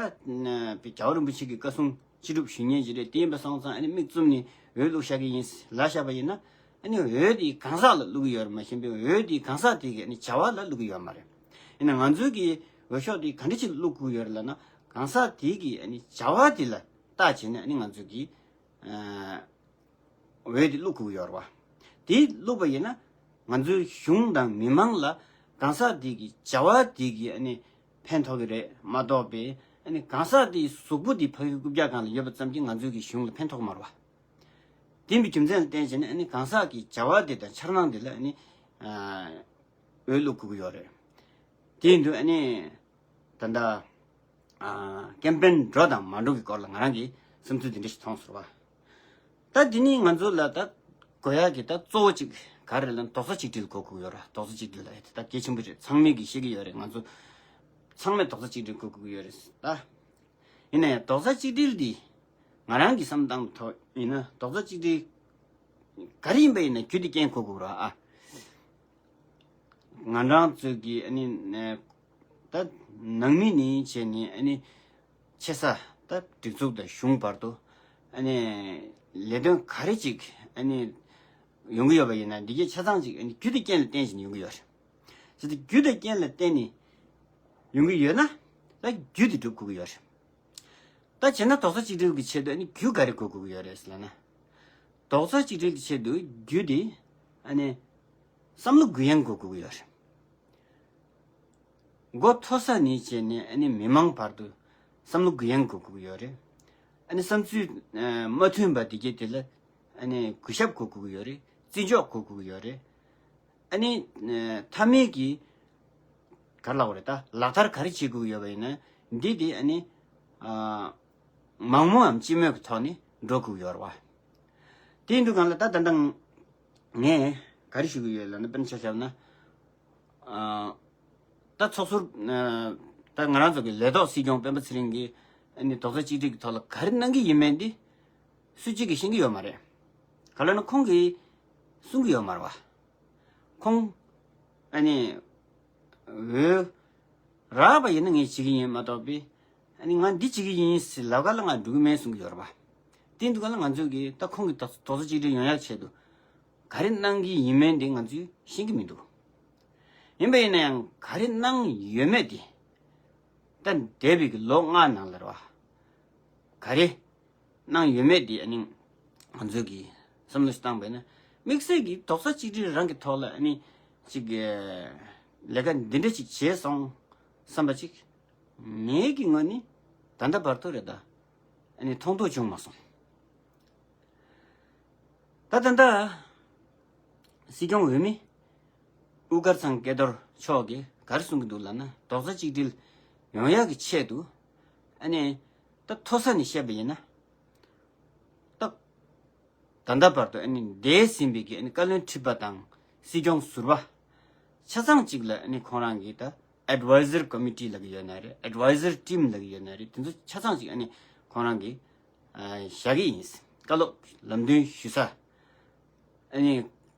རྒྱལ་བ་རིན་པོ་ཆེ་གི་བཀའ་གསུང་ཅི་སྒྲུབ་ཞུ་མཁན་ཅིག་རེད། དེ་ཡིན་པ་སོང་ཙང་ཨ་ནི་མིག་བཙུམ་ནས་འོས་བླུགས་བཞག་གི་ཡིན་ལབ་བཞག་པ་ཡིན་ན་ཨ་ནི་འོས་དེ་གང་ཟག་ལ་བླུགས་ཀྱི་ཡོད་རེད་མ་གཞི་འོས་དེ་གང་ཟག་དེ་གི་ཨ་ནི་བྱ་བ་ལ་བླུགས་ཀྱི་ཡོད་མ་རེད། ཡིན་ན་ང་ཚོའི་གི་འོས་ཤོག་དེ་ག་འདྲ་ཅིག་བླུགས་དགོས་ཡོད་རེད་ལབ་ན་གང་ཟག་དེ་གི་ཨ་ནི་བྱ་བ་དེ་ལ་བལྟས་བྱས་ནས་ཨ་ནི་ང་ཚོའི་གི་ཨ་འོས་དེ་བླུགས་དགོས་ཀྱི་ཡོད་རེད་བ། དེ་བླུགས་པ་ཡིན་ན་ང་ཚོའི་གཞུང་དང་མི་མང་ལ་གང་ཟག་དེ་གི་བྱ་བ་དེ་གི་ཨ་ནི་ཕན་ཐོགས་ཀྱི་རེད་མ་གཏོགས་པའི་ཨ་ནི་གང་ཟག་དེའི་གཟུགས་པོ་དེ་ཕ་ཡུལ་རྐུབ་བཀྱག་སྒང་ལ་ཡོད་པ་ཙམ་གྱིས་ང་ཚོའི་གི་གཞུང་ལ་ཕན་ཐོགས་མ་རེད་བ། དེ་ཡིན་པའི་རྒྱུ་མཚན་ལ་བརྟེན་བྱས་ནས་ཨ་ནི་གང་ཟག་གི་བྱ་བ་དེ་དང་འཆར་སྣང་དེ་ལ་ཨ་ནི་ཨ་འོས་བླུགས་དགོས་ཀྱི་ཡོད་རེད། དེ་ཡིན་དུས་ཨ་ནི་ད་ལྟ་ཨ་ཀེམ་པེན་འགྲོ་དང་མ་འགྲོ་གི་སྐོར་ལ་ང་རང་གིས་བསམ་ཚུལ་འདི་འདྲ་ཞིག་མཐོང་སོང་བ། ད་འདི་ནི་ང་ཚོ་ལ་ད་དགོས་ཡག་གི་ད་གཙོ་བོ་གཅིག་ག་རེ་ལབ་ན་རྡོག་རྩ་གཅིག་སྒྲིལ་དགོས་དགོས་ཡོད་ར། རྡོག་རྩ་གཅིག་སྒྲིལ་ལ་ཡ་དེ་ད་གལ་ཆེན་པོ་རེད། ཚང་མས་གི་ཤེས་ཀྱི་ཡོད་རེད། ང་ཚོ་ཚང་མས་རྡོག་རྩ་གཅིག་སྒྲིལ་དགོས་དགོས་ཀྱི་ཡོད་རེད་ད། ཡིན་ན་ཡང་རྡོག་རྩ་གཅིག་སྒྲིལ་འདི་ང་རང་གི་བསམ་སྟངས་ཐོག་ཡིན་ན་རྡོག་རྩ་གཅིག་སྒྲིལ་ག་རེ་ཡིན་པ་ཡིན་ན་རྒྱུ་དེ་རྐྱེན་དགོས་དགོས་ར་ཨ། ང་རང་ཚོའི་གི་ཨ་ནི་ད་ནང་མི་ནས་བྱས་ནས་ཨ་ནི་ཆེ་ས་ད་སྒྲིག་འཛུགས་དང་གཞུང་བར་དུ་ཨ་ནི་ལས་དོན་ག་རེ་ཅིག་ཨ་ནི་ཡོང་གི་ཡོད་པ་ཡིན་ན་འདི་གའི་ཆ་ཚང་ཅིག་ཨ་ནི་རྒྱུ་དེ་རྐྱེན་ལ་བརྟེན་བྱས་ནས་ཡོང་གི་ཡོད་རེད། ཟེར་ཏེ་རྒྱུ་དེ་རྐྱེན་ལ་བརྟེན་ནས་ཡོང་གི་ཡོད་ན་ད་རྒྱུ་དེ་སྒྲུབ་དགོས་ཀྱི་ཡོད་རེད། ད་བྱས་ན་རྡོག་རྩ་གཅིག་སྒྲིལ་གྱི་ཆེད་དུ་ཨ་ནི་རྒྱུ་ག་རེ་དགོས་དགོས་ཀྱི་ཡོད་རེད་ཟེར་ལབ་ན། རྡོག་རྩ་གཅིག་སྒྲིལ་གྱི་ཆེད་དུ་རྒྱུ་དེ་ཨ་ནི་བསམ་བློ་འགུལ་ཡག་དགོས་དགོས་ཀྱི་ཡོད་རེད། མགོ་མཐོ་ས་ནས་བྱས་ནས་ཨ་ནི་མི་མང་བར་དུ་བསམ་བློ་འགུལ་ཡག་དགོས་དགོས་ཀྱི་ཡོད་རེད། ཨ་ནི་བསམ་ཚུལ་ཨ་མ་མཐུན་པ་དེ་གྱད་དེ་ལ་ཨ་ནི་གུས་ཞབས་དགོས་དགོས་ཀྱི་ཡོད་རེད། བརྩི་འཇོག་དགོས་དགོས་ཀྱི་ཡོད་རེད། ཨ་ནི་ཨ་མཐའ་མའི་གི་ག་རེ་ལབ་དགོས་རེད། ད་ལག་བསྟར་ག་རེ་བྱེད་དགོས་ཀྱི་ཡོད་པ་ཡིན་ན་འདི་དེ་ཨ་ནི་ཨ་མང་མོས་འམ་སྤྱི་མོས་ཀྱི་ཐོག་ནས་འགྲོ་དགོས་ཀྱི་ཡོད་རེད་བ། དེ་ཡིན་དུས་གང་ལ་ད་ད་ལྟ་ངས་ག་རེ་ཞུ་གི་ཡོད་ལབ་ན་དཔེར་ན་ཆ་བཞག་ན་ཨ་ད་ཚོགས་ཟུར་ཨ་ད་ང་རང་ཚོ་གི་ལས་ཐོག་སྲིད་སྐྱོང་སྤེན་པ་ཚེ་རིང་གིས་ཨ་ནི་རྡོག་རྩ་གཅིག་སྒྲིལ་གྱི་ཐོག་ལ་ག་རེ་གནང་གི་ཡིན་མིན་འདི་སུ་གཅིག་གིས་ཤེས་ཀྱི་ཡོད་མ་རེད། ག་ལབ་ན་ཁོང་གིས་གསུང་གི་ཡོད་མ་རེད་བ། ཁོང་ཨ་ནི་འོས་རག་པ་ཡིན་ན་ངས་བྱེད་ཀྱི་ཡིན་མ་གཏོགས་པའི་ཨ་ནི་ང་འདི་བྱེད་ཀྱི་ཡིན་ཟེར་ལབ་ག་ལ་ང་འགྲོ་གི་མེད་གསུང་གི་ཡོད་རེད་བ། དེ་འདུག་ག་ལ་ང་ཚོས་ཀྱི་ད་ཁོང་གི་རྡོག་རྩ་གཅིག་སྒྲིལ་ཡོང་ཡག་ཆེད་དུ་ག་རེ་གནང་གི་ཡིན་མིན་དེ་ང་ཚོས་ཤེས་ཀྱི་མི་འདུག་ཡིན་པ་ཡིན་ན་ཡང་ག་རེ་གནང་ཡོད་མེད་དེ་ད་འདས་པའི་གི་ལོ་ལྔ་ནང་ལ་རེད་བ། ག་རེ་གནང་ཡོད་མེད་དེ་ཨ་ནི་ང་ཚོས་ཀྱི་བསམ་བློ་ཞིག་བཏང་བས་ན་དམིགས་བསལ་གྱི་རྡོག་རྩ་གཅིག་སྒྲིལ་རང་གི་ཐོག་ལ་ཨ་ནི་ཅིག་ལས་ཀ་འདི་འདྲ་ཅིག་བྱས་སོང་བསམ་པ་ཅིག་ངེད་ཀྱི་ངོས་ནས་ ད་ལྟ་བར་དུ་རེད་ད། ཨ་ནི་མཐོང་རྟོགས་བྱུང་མ་སོང་། ད་ད་ལྟ་སྲིད་སྐྱོང་འོས་མི་དབུ་དཀར་ཚང་སྐལ་རྡོར་མཆོག་གིས་ག་རེ་གསུང་གི་འདུག་ལབ་ན། རྡོག་རྩ་གཅིག་སྒྲིལ་ཡོང་ཡག་གི་ཆེད་དུ། ཨ་ནི་ད་མཐོ་ས་ནས་བཤད་པ་ཡིན་ན། ད་ད་ལྟ་བར་དུ་ཨ་ནི་འདས་ཟིན་པའི་གི་ཨ་ནི་བཀའ་བློན་ཁྲི་པ་དང་སྲིད་སྐྱོང་ཟུར་པ་ཆ་ཚང་གཅིག་ལ། ཨ་ནི་ཁོང་རང་གིས་ད་Advisor Committee ལབ་ཀྱི་ཡོད་ན་རེད། Advisor Team ལབ་ཀྱི་ཡོད་ན་རེད། དེ་ཚོ་ཆ་ཚང་གཅིག་ཨ་ནི་ཁོང་རང་གིས་ཨ་བཞག་གི་ཡིན། བཀའ་སློབ་ལམ་སྟོན་ཞུ་ས། ཨ་ནི་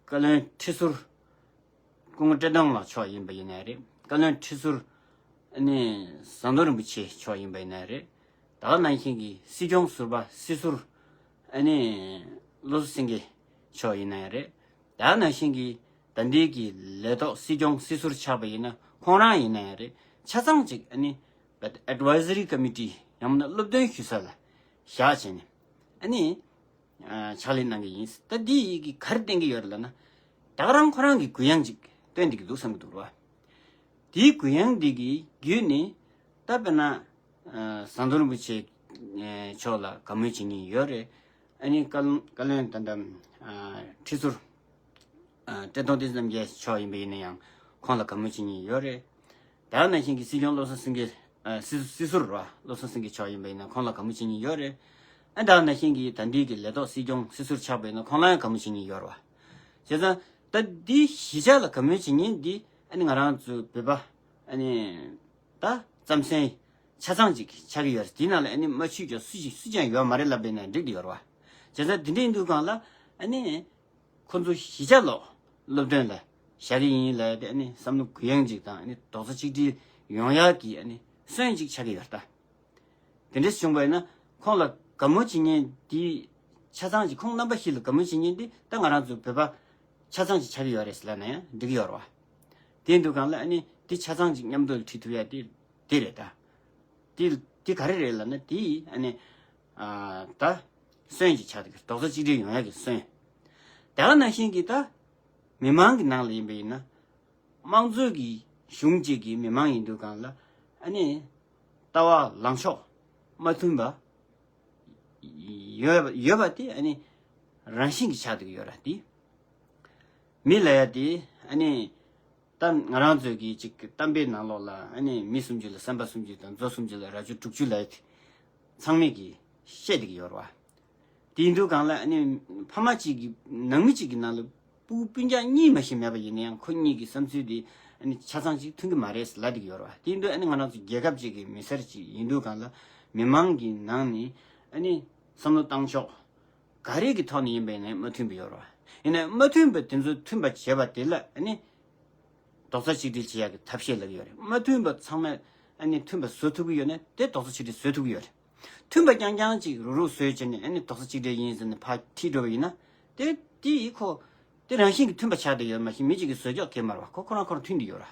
བཀའ་བློན་ཁྲི་ཟུར་སྐུ་ངོ་བཀྲས་མཐོང་ལགས་མཆོག་ཡིན་པ་ཡིན་ན་རེད། བཀའ་བློན་ཁྲི་ཟུར་ཨ་ནི་ཟམ་གདོང་རིན་པོ་ཆེ་མཆོག་ཡིན་པ་ཡིན་ན་རེད། ད་ག་ནང་བཞིན་གྱི་སྲིད་སྐྱོང་ཟུར་པ་སྲིད་ཟུར་ཨ་ནི་བློ་བཟང་སེང་གེ་མཆོག་ཡིན་ན་ཡང་རེད། ད་ག་ནང་བཞིན་གྱི་ད་ལྟའི་གི་ལས་ཐོག་སྲིད་སྐྱོང་སྲིད་ཟུར་ཆགས་པ་ཡིན་ན་ཁོང་རང་ཡིན་ན་ཡང་རེད། ཆ་ཚང་གཅིག་ཨ་ནི་Advisory Committee ཡང་ན་སློབ་སྟོན་ཞུ་ས་ལ་བཞག་བྱས་ནས་ཨ་ནི་ཕྱག་ལས་གནང་གི་ཡིན། ད་འདི་ཡི་གི་ག་རེ་བསྟན་གི་ཡོད་རེད་ལབ་ན། ད་ག་རང་ཁོ་རང་གི་གུ་ཡངས་ཅིག་བཏོན་བསྡད་ཀྱི་འདུག་བསམ་གྱི་འདུག་ར། དེའི་གུ་ཡངས་འདི་གི་བརྒྱུད་ནས་ད་དཔེར་ན་ཟམ་གདོང་རིན་པོ་ཆེ་མཆོག་ལ་བཀའ་མོལ་བྱེད་མཁན་ཡོད་རེད། ཨ་ནི་བཀའ་བཀའ་བློན་ད་ལྟ་ཁྲི་ཟུར་བཀྲས་མཐོང་བསྟན་འཛིན་རྣམ་རྒྱལ་མཆོག་ཡིན་པ་ཡིན་ན་ཡང་ཁོང་ལ་བཀའ་མོལ་བྱེད་མཁན་ཡོད་རེད། ད་ག་ནང་བཞིན་གྱི་སྲིད་སྐྱོང་བློ་བཟང་སེང་གེ། ཨ་སྲིད་སྲིད་ཟུར་ར་བློ་བཟང་སེང་གེ་མཆོག་ཡིན་པ་ཡིན་ན་ཁོང་ལ་བཀའ་མོལ་བྱེད་མཁན་ཡོད་རེད། ཨ་ད་ག་ནང་བཞིན་གྱི་ད་ལྟའི་གི་ལས་ཐོག་སྲིད་སྐྱོང་སྲིད་ཟུར་ཆགས་པ་ཡིན་ན་ཁོང་ལ་ཡང་བཀའ་མོལ་བྱེད་མཁན་ཡོད་རེད་བ། བྱས་ཙང་ད་འདི་གཞིས་ཆགས་ལ་བཀའ་མོལ་བྱེད་མཁན་འདི་ཨ་ནི་ང་རང་ཚོའི་བོད་པ་ཨ་ནི་ད་རྩམ་ཟན་ཆ་ཚང་ཅིག་ཆགས་ཀྱི་ཡོད་རེད། དེའི་ནང་ལ་ཨ་ནི་མ་ཆུད་ཀྱང་སུ་ཞིག་སུ་ཀྱང་ཡོད་མ་རེད་ལབ་པ་ཡིན་ན་འགྲིག་གི་ཡོད་རེད་བ། བྱས་ཙང་འདི་འདྲ་ཡིན་དུས་སྒང་ལ་ཨ་ནི་ཁོ་ཚོ་གཞིས་ཆགས་ལོག་སློབ་སྟོན་ལ་བཞག་གི་ཡིན་ལབ་དེ་ཨ་ནི་བསམ་བློ་གུ་ཡངས་ཅིག་དང་ཨ་ནི་རྡོག་རྩ་གཅིག་སྒྲིལ་ཡོང་ཡག་གི་ཨ་ནི་སོན་ཅིག་ཆགས་ཀྱི་ཡོད་རེད་ད། དེ་འདྲ་བྱུང་བ་ཡིན་ན་ཁོང་ལ་དགའ་མོ་བྱེད་མཁན་དེ་ཆ་ཚང་ཅིག་ཁོང་རྣམ་པ་བཞི་ལ་དགའ་མོ་བྱེད་མཁན་དེ་ད་ང་རང་ཚོ་བོད་པ་ཆ་ཚང་ཅིག་ཆགས་ཀྱི་ཡོད་རེད་ཟེར་ལབ་ན་ཡང་འགྲིག་གི་ཡོད་རེད་བ། དེ་ཡིན་དུས་སྒང་ལ་ཨ་ནི་དེ་ཆ་ཚང་ཅིག་མཉམ་དུ་ཁྲིད་ཐུབ་ཡ་དེ་དེ་རེད་ད། དེ་དེ་ག་རེ་རེད་ལབ་ན་དེ་ཨ་ནི་ཨ་ད་སོན་ཅིག་ཆགས་འདུག་རྡོག་རྩ་གཅིག་སྒྲིལ་ཡོང་ཡ་གི་སོན། དེ་ག་ནང་བཞིན་གྱི་ད་མི་མང་གི་ནང་ལ་ཡིན་པ་ཡིན་ན། དམངས་གཙོའི་གི་གཞུང་གཅིག་གི་མི་མང་ཡིན་དུས་སྒང་ལ་ཨ་ནི་ལྟ་བ་ལངས་ཕྱོགས་མ་མཐུན་པ་ཡོད་ཡོད་པ་དེ་ཨ་ནི་རང་བཞིན་གྱི་ཆགས་བསྡད་ཀྱི་ཡོད་ར་དེ། མི་ལབ་ཡ་དེ་ཨ་ནི་ད་ང་རང་ཚོའི་གི་ཅིག་གཏམ་དཔེ་ནང་ལོགས་ལ་ཨ་ནི་མི་སུམ་ཅུ་ལ་སེམས་པ་སུམ་ཅུ་དང་མཛོ་སུམ་ཅུ་ལ་རྭ་ཅོ་དྲུག་ཅུ་ལབ་ཡ་དེ་ཚང་མས་གི་བཤད་བསྡད་ཀྱི་ཡོད་ར་བ། དེ་ཡིན་དུས་སྒང་ལ་ཨ་ནི་ཕ་མ་གཅིག་གི་ནང་མི་གཅིག་གི་ནང་ལ་སྤུ་གུ་སྤུན་ཀྱག་གཉིས་མ་ཞིག་མེད་པ་ཡིན་ན་ཡང་ཁོ་གཉིས་ཀྱི་བསམ་ཚུལ་དེ་ཨ་ནི་ཆ་ཚང་ཅིག་མཐུན་གྱི་མ་རེད་ཟེར་ལབ་བསྡད་ཀྱི་ཡོད་རེད་བ། དེ་ཡིན་དུས་ཨ་ནི་ང་རང་ཚོ་རྒྱལ་ཁབ་ཅིག་གི་མི་སེར་ཅིག་ཡིན་དུས་སྒང་ལ་མི་མང་གི་ནང་ནས་ཨ་ནི་བསམ་བློ་བཏང་ཕྱོགས་ག་རེ་གི་ཐོག་ནས་ཡིན་པ་ཡིན་ན་མ་མཐུན་པ་ཡོད་རེད་བ། ཡིན་ན་མ་མཐུན་པ་དེ་ཚོ་མཐུན་པ་བྱེད་པ་དེ་ལ་ཨ་ནི་རྡོག་རྩ་གཅིག་སྒྲིལ་བྱེད་ཡག་གི་ཐབས་ཤེས་ལབ་ཀྱི་ཡོད་རེད། མ་མཐུན་པ་ཚང་མས་ཨ་ནི་མཐུན་པ་བཟོ་ཐུབ་ཀྱི་ཡོད་ན་དེ་རྡོག་རྩ་གཅིག་སྒྲིལ་བཟོ་ཐུབ་ཀྱི་ཡོད་རེད། མཐུན་པ་རྐྱང་རྐྱང་ཅིག་རུག་རུག་བཟོས་བྱས་ནས་ཨ་ནི་རྡོག་རྩ་གཅིག་སྒྲིལ་ཡིན་ཟེར་ནས་ཕར་ཁྲིད་འགྲོ་བ་ཡིན་ན་དེ་དེ་ཡིས་ཁོ་དེ་རང་བཞིན་གྱིས་མཐུན་པ་ཆགས་བསྡད་ཡོད་མ་གཞི་མི་གཅིག་གིས་བཟོས་ཀྱོག་གེ་མ་རེད་བ། ཁོ་ཁོ་རང་ཁོ་རང་མཐུན་བསྡད་ཡོད་ར།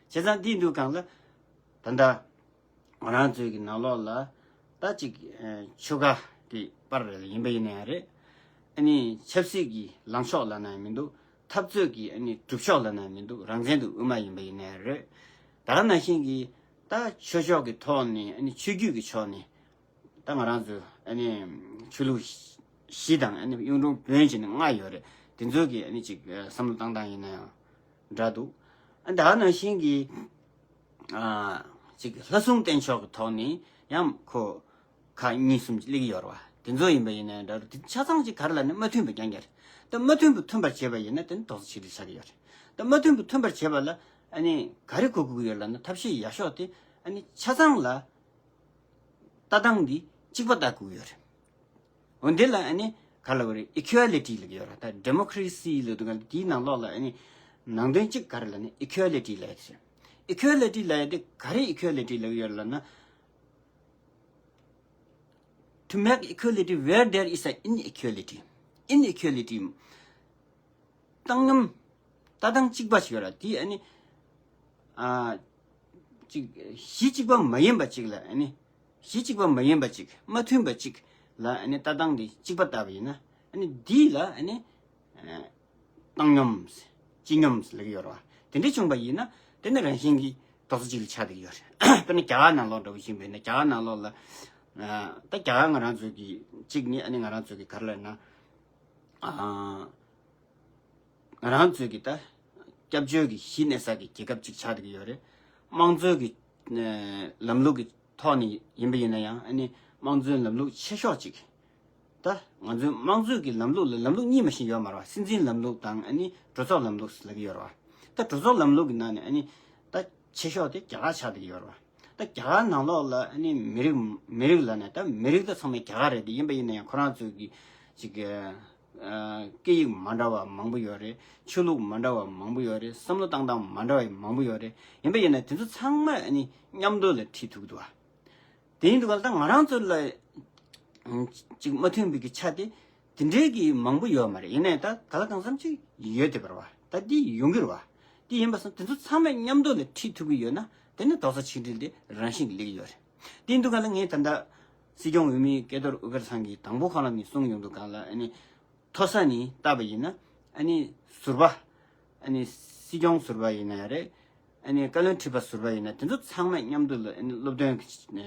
བྱས་ཙང་དེ་ཡིན་དུས་སྒང་ལ་ད་ལྟ་ང་རང་ཚོའི་གི་ནང་ལོགས་ལ་ད་ཅིག་ཆོལ་ཁ་གི་པར་ཡིན་པ་ཡིན་ན་ཡང་རེད། ཨ་ནི་ཆབ་སྲིད་ཀྱི་ལངས་ཕྱོགས་ལབ་ན་ཡང་མི་འདུག་འཐབ་རྩོད་ཀྱི་ཨ་ནི་སྒྲུབ་ཕྱོགས་ལབ་ན་ཡང་མི་འདུག་རང་བཙན་དང་དབུ་མ་ཡིན་པ་ཡིན་ན་ཡང་རེད། ད་ག་ནང་བཞིན་གྱི་ད་ཆོས་ཕྱོགས་ཀྱི་ཐོག་ནས་ཨ་ནི་ཆོས་བརྒྱུད་ཀྱི་ཕྱོགས་ནས་ད་ང་རང་ཚོ་ཨ་ནི་ཆོས་ལུགས་བཞི་དང་ཨ་ནི་གཡུང་དྲུང་བོན་བྱས་ནས་ལྔ་ཡོད་རེད། དེ་ཚོ་གི་ཨ་ནི་ཅིག་བསམ་བློ་བཏང་སྟངས་ཡིན་ན་ཡང་འདྲ་འདུག་ཨ་ད་ག་ནང་བཞིན་གྱི་ཨ་ཅིག་ལྷ་སྲུང་བསྟེན་ཕྱོགས་ཀྱི་ཐོག་ནས་ཡང་ཁོ་ཁག་གཉིས་གསུམ་ཅིག་སླེབས་ཀྱི་ཡོད་རེད་བ། དེ་ཚོ་ཡིན་པ་ཡིན་ན་ཡང་འདྲ་རུ་དེ་ཆ་ཚང་ཅིག་ག་རེ་ལབ་ན་མ་མཐུན་པ་རྐྱང་རྐྱང་རེད། ད་མ་མཐུན་པ་མཐུན་པར་བྱེད་པ་ཡིན་ན་དེ་ནི་རྡོག་རྩ་གཅིག་སྒྲིལ་ཆགས་ཀྱི་ཡོད་རེད། ད་མ་མཐུན་པ་མཐུན་པར་བྱེད་པ་ལ་ཨ་ནི་ག་རེ་གོ་དགོས་ཀྱི་ཡོད་ལབ་ན་ཐབས་ཤེས་ཡག་ཤོས་དེ་ཨ་ནི་ཆ་ཚང་ལ་ལྟ་སྟངས་འདི་གཅིག་པ་ལྟ་དགོས་ཀྱི་ཡོད་རེད། འོ་འདི་ལ་ཨ་ནི་ག་ལབ་དགོས་རེད། ཨི་ཁུ་ཨ་ལི་ཊི་ལབ་ཀྱི་ཡོད་རེད། ད་ཌི་མོ་ཀི་རེ་སི་ལབ་དུས་སྒང་དེའི་ནང་ལོགས་ལ་ཨ་ནི་ནང་དོན་གཅིག་ག་རེ་ལབ་ན་ཨི་ཁུ་ཨ་ལི་ཊི་ལབ་ཡ་དེ་རེད། ཨི་ཁུ་ཨ་ལི་ཊི་ལབ་ཡ་དེ་ག་རེ་ཨི་ཁུ་ཨ་ལི་ཊི་ལབ་ཀྱི་ཡོད་རེད་ལབ་ན། To make equality where there is an inequality. Inequality. བཏང་སྙོམས། ལྟ་སྟངས་གཅིག་པ་ཞིག་ཡོད་ར། དེ་ཨ་ནི། ཨ། ཅིག་གཞི་གཅིག་པ་མ་ཡིན་པ་ཅིག་ལ་ཨ་ནི། གཞི་གཅིག་པ་མ་ཡིན་པ་ཅིག་མ་མཐུན་པ་ཅིག་ལ་ཨ་ནི་ལྟ་སྟངས་དེ་གཅིག་པ་ལྟ་བ་ཡིན་ན། ཨ་ནི་འདི་ལ་ཨ་ནི། ཨ། བཏང་སྙོམས། སྤྱི་སྙོམས་ལབ་ཀྱི་ཡོད་ར་བ། དེ་འདྲ་བྱུང་པ་ཡིན་ན་དེ་ནི་རང་བཞིན་གྱིས་རྡོག་རྩ་གཅིག་ལ་ཆགས་བསྡད་ཀྱི་ཡོད་རེད། དཔེར་ན་རྒྱ་གར་ནང་ལོགས་འདྲ་བོ་ཞིག་ཡིན་པ་ཡིན་ན་རྒྱ་གར་ནང་ལོགས་ལ་ ད་རྒྱ་གར་ང་རང་ཚོའི་གི་གཅིག་ནི་ཨ་ནི་ང་རང་ཚོའི་གི་ག་རེ་ལབ་ན། ང་རང་ཚོའི་གི་ད་སྐྱབས་བཅོལ་གི་གཞི་གནས་ས་གི་རྒྱལ་ཁབ་ཅིག་ཆགས་བསྡད་ཀྱི་ཡོད་རེད། དམངས་གཙོའི་གི་ལམ་ལུགས་ཀྱི་ཐོག་ནས་ཡིན་པ་ཡིན་ན་ཡང་ཨ་ནི་དམངས་གཙོའི་ལམ་ལུགས་ཆེ་ཤོས་ཅིག་ད་ང་ཚོའི་དམངས་གཙོའི་གི་ལམ་ལུགས་ལ་ལམ་ལུགས་གཉིས་མ་ཞིག་ཡོད་མ་རེད་བ། སྲིད་འཛིན་ལམ་ལུགས་དང་ཨ་ནི་གྲོས་ཚོགས་ལམ་ལུགས་ལབ་ཀྱི་ཡོད་རེད་བ། ད་གྲོས་ཚོགས་ལམ་ལུགས་ཀྱི་ནང་ནས་ཨ་ནི་ད་ཆེ་ཤོས་དེ་རྒྱ་གར་ཆགས་བསྡད་ཀྱི་ཡོད་རེད་བ། ད་རྒྱ་གར་ནང་ལོགས་ལ་ཨ་ནི་མི་རིགས་མི་རིགས་ལ་ནས་ད་མི་རིགས་ད་ཚང་མ་རྒྱ་གར་རེད་དེ། ཡིན་པ་ཡིན་ན་ཡང་ཁོ་རང་ཚོའི་གི་ཅིག་སྐད་ཡིག་མ་འདྲ་བ་མང་པོ་ཡོད་རེད། ཆོས་ལུགས་མ་འདྲ་བ་མང་པོ་ཡོད་རེད། བསམ་བློ་བཏང་སྟངས་མ་འདྲ་བ་མང་པོ་ཡོད་རེད། ཡིན་པ་ཡིན་ན་དེ་ཚོ་ཚང་མ་ཨ་ནི་མཉམ་དུ་ལ་ཁྲིད་ཐུབ་ཀྱི་འདུག་བ། དེ་ཡིན་དུས་ག་ལ་ད་ང་རང་ཚོ་ལ་ཅིག་མ་མཐུན་པའི་གི་ཆ་དེ་དེ་འདྲའི་གི་མང་པོ་ཡོད་མ་རེད། ཡིན་ནའི་ད་ག་ལ་གང་འཚམ་ཅིག་ཡོད་དེ་བར་བ་ད་འདི་ཡོང་གི་རེད་བ། འདི་ཡིན་པ་སོང་དེ་ཚོ་ཚང་མས་མཉམ་དུ་ལ་ཁྲིད་ཐུབ་ཀྱི་ཡོད་ན་དེ་ནི་རྡོག་རྩ་ཆིག་སྒྲིལ་དེ་རང་བཞིན་གྱི་སླེབས་ཀྱི་ཡོད་རེད། དེ་ཡིན་དུས་ག་ལ་ངས་ད་ལྟ་སྲིད་སྐྱོང་འོས་མི་སྐལ་རྡོར་དབུ་དཀར་ཚང་གིས་དང་པོ་ཁོ་རང་ནས་གསུངས་ཡོང་དུས་ག་ལ་ཨ་ནི། མཐོ་ས་ནས་བལྟས་པ་ཡིན་ན་ཨ་ནི་ཟུར་པ། ཨ་ནི་སྲིད་སྐྱོང་ཟུར་པ་ཡིན་ན་ཡང་རེད། ཨ་ནི་བཀའ་བློན་ཁྲི་པ་ཟུར་པ་ཡིན་ན་དེ་ཚོ་ཚང་མ་མཉམ་དུ་ལ་ཨ་ནི་སློབ་སྟོན་གྱི་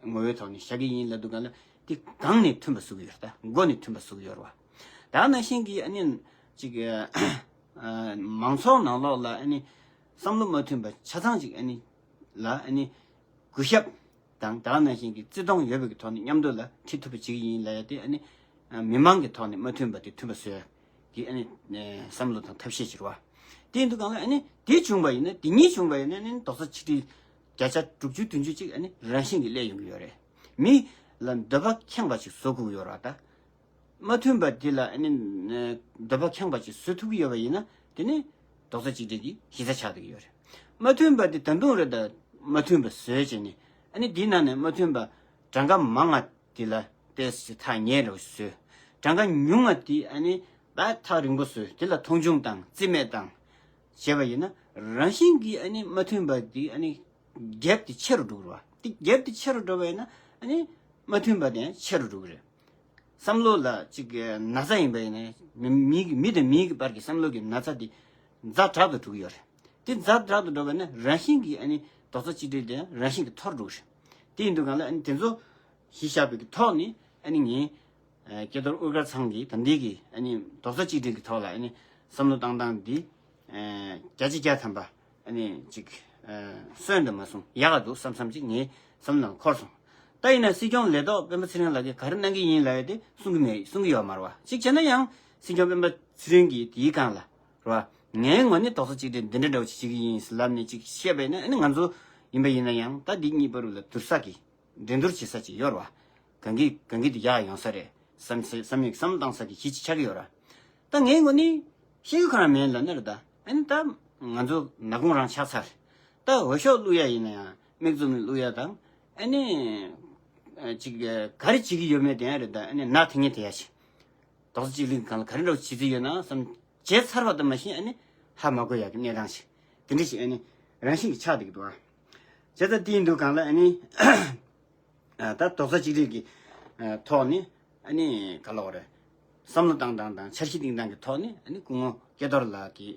ངོ་བོའི་ཐོག་ནས་བཞག་གི་ཡིན་ལབ་དུས་ག་ལ་དེ་སྒང་ནས་མཐུན་པ་བཟོ་གི་ཡོད་རེད། ད་མགོ་ནས་མཐུན་པ་བཟོ་གི་ཡོད་རེད་བ། ད་ནང་བཞིན་གྱི་ཨ་ནི་ཅིག་མང་ཚོགས་ནང་ལོགས་ལ་ཨ་ནི་བསམ་བློ་མ་མཐུན་པ་ཆ་ཚང་ཅིག་ཨ་ནི་ལ་ཨ་ནི་གུས་ཞབས་དང་ད་ག་ནང་བཞིན་གྱི་བརྩི་མཐོང་ཡོད་པའི་གི་ཐོག་ནས་མཉམ་དུ་ལ་ཁྲིད་ཐུབ་པ་བྱེད་ཀྱི་ཡིན་ལབ་ཡ་དེ་ཨ་ནི་མི་མང་གི་ཐོག་ནས་མ་མཐུན་པ་དེ་མཐུན་པ་བཟོ་ཡ་གི་ཨ་ནི་བསམ་བློ་དང་ཐབས་ཤེས་བྱེད་རོགས། དེ་ཡིན་དུས་གང་ལ་ཨ་ནི་དེ་བྱུང་བ་ཡིན་ན་དེ་གཉིས་བྱུང་བ་ཡིན་ན་ཨ་ནི་རྡོག་རྩ་ཆིག་སྒྲིལ་བརྒྱ་ཆ་དྲུག་ཅུ་བདུན་ཅུ་ཅིག་ཨ་ནི་རང་བཞིན་གྱིས་སླེབས་ཡོང་གི་ཡོད་རེད། མི་ལ་འདོད་པ་ཁེངས་པ་ཅིག་བཟོ་དགོས་ཀྱི་ཡོད་རེད་བ། ད། མ་མཐུན་པ་འདི་ལ་ཨ་ནི་འདོད་པ་ཁེངས་པ་ཅིག་བཟོ་ཐུབ་ཀྱི་ཡོད་པ་ཡིན་ན་དེ་ནི་རྡོག་རྩ་གཅིག་སྒྲིལ་གྱི་གཞི་རྩ་ཆགས་བསྡད་ཀྱི་ཡོད་རེད། མ་མཐུན་པ་འདི་ད་དུང་རེད། ད་མ་མཐུན་པ་བཟོས་བྱས་ནས་ཨ་ནི་འདིའི་ནང་ནས་མ་མཐུན་པ་གྲངས་ཀ་མང་ང་འདི་ལ་ཏོག་ཙམ་ཐག་ཉེ་རུ་བཟོས། གྲངས་ཀ་ཉུང་ང་འདི་ཨ་ནི་ད་ཐག་རིང་པོ་བཟོས། དེ་ལ་མཐོང་ཆུང་དང་རྩིས་མེད་དང་བྱས་པ་ཡིན་ན་རང་བཞིན་གྱིས་ཨ་ནི་མ་མཐུན་པ་འདི་ཨ་ནི་gap་དེ་ཆེ་རུ་འགྲོ་གི་རེད་བ། དེ་gap་དེ་ཆེ་རུ་འགྲོ་བ་ཡིན་ན་ཨ་ནི་མ་མཐུན་པ་དེ་ཡང་ཆེ་རུ་འགྲོ་གི་རེད། བསམ་བློ་ལ་ཅིག་ན་ཚ་ཡིན་པ་ཡིན་ན་མི་མི་གི་མི་དང་མི་གི་བར་གྱི་བསམ་བློ་གི་ན་ཚ་དེ་ཛ་དྲག་ཏུ་འགྲོ་གི་ཡོད་རེད། དེ་ཛ་དྲག་ཏུ་འགྲོ་བ་ན་རང་བཞིན་གྱིས་ཨ་ནི་རྡོག་རྩ་གཅིག་སྒྲིལ་དེ་རང་བཞིན་གྱིས་འཐོར་འགྲོ་གི་རེད། དེ་ཡིན་དུས་གང་ལ་ཨ་ནི་དེ་ཚོ་གཞི་བཞག་པའི་གི་ཐོག་ནས་ཨ་ནི་ངས་སྐལ་རྡོར་དབུ་དཀར་ཚང་གིས་ད་ལྟའི་གི་ཨ་ནི་རྡོག་རྩ་གཅིག་སྒྲིལ་གྱི་ཐོག་ལ་ཨ་ནི་བསམ་བློ་བཏང་སྟངས་འདི་བརྒྱ་ཆ་བརྒྱ་ཐམ་པ། ཨ་ནི་ཅིག་ཨ་སོན་དུ་མ་སོང་ཡག་ག་འདུག་བསམ་བསམ་ཅིག་ངའི་བསམ་ནང་འཁོར་སོང་། ད་ཡིན་ན་སྲིད་སྐྱོང་ལས་ཐོག་སྤེན་པ་ཚེ་རིང་ལགས་ཀྱིས་ག་རེ་གནང་གི་ཡིན་ལབ་ཡ་དེ་གསུང་གི་མེད། གསུང་གི་ཡོད་མ་རེད་བ། གཅིག་བྱས་ན་ཡང་སྲིད་སྐྱོང་སྤེན་པ་ཚེ་རིང་གིས་དེའི་སྒང་ལ་རེད་བ། ངའི་ངོས་ནས་རྡོག་རྩ་གཅིག་སྒྲིལ་འདི་འདྲ་འདྲ་བོ་ཅིག་བྱེད་ཀྱི་ཡིན་ལབ་ནས་ཅིག་བཤད་པ་ཡིན་ན་ཨ་ནི་ང་ཚོ་ཡིན་པ་ཡིན་ན་ཡང་ད་འདི་གཉིས་བར་ལ་བསྡུར་ས་གི་འགྲན་བསྡུར་བྱེད་ས་ཅིག་ཡོད་རེད་བ། གང་གི་གང་གི་དེ་ཡག་ཡོང་ས་རེད་བསམ་བསམ་ཡག་བསམ་བློ་བཏང་ས་གི་གཞི་ཅིག་ཆགས་ཀྱི་ཡོད་ར། ད་ངའི་ངོས་ནས་ཤེས་ཀྱི་ཁོ་རང་མེད་ལབ་ན་རེད། ད་ཨ་ནི་ད་ང་ཚོ་ནག་ཁུང་རང་ཆགས་ཚར། ད་འོས་ཤོག་བླུག་ཡ་ཡིན་ན་ཡང་མིག་བཙུམ་ནས་བླུག་ཡ་དང་ཨ་ནི་ཅིག་ག་རེ་བྱེད་ཀྱི་ཡོད་མེད་དེ་ཡང་རེད། ད་ཨ་ནི་ན་དེ་ངས་དེ་ཡ་ཞིག་རྡོག་རྩ་གཅིག་སྒྲིལ་སྒང་ལ་ག་རེ་འདྲ་བོ་བྱེད་རྩིས་ཡོད་ན་བསམ་བྱས་ཚར་བ་དང་མ་གཞི་ཨ་ནི་ཧ་མ་གོ་ཡ་གི་གནས་སྟངས་ཤིག་དེ་འདྲ་ཞིག་ཨ་ནི་རང་བཞིན་གྱི་ཆགས་བསྡད་ཀྱི་འདུག་ཨ། བྱས་ཙང་དེ་ཡིན་དུས་སྒང་ལ་ཨ་ནི། ད་རྡོག་རྩ་གཅིག་སྒྲིལ་གྱི་ཐོག་ནས་ཨ་ནི་ག་ལབ་དགོས་རེད། བསམ་བློ་བཏང་སྟངས་དང་འཆར་གཞི་བཏིང་སྟངས་ཀྱི་ཐོག་ནས་ཨ་ནི་སྐུ་ངོ་སྐལ་རྡོར་ལགས་ཀྱིས་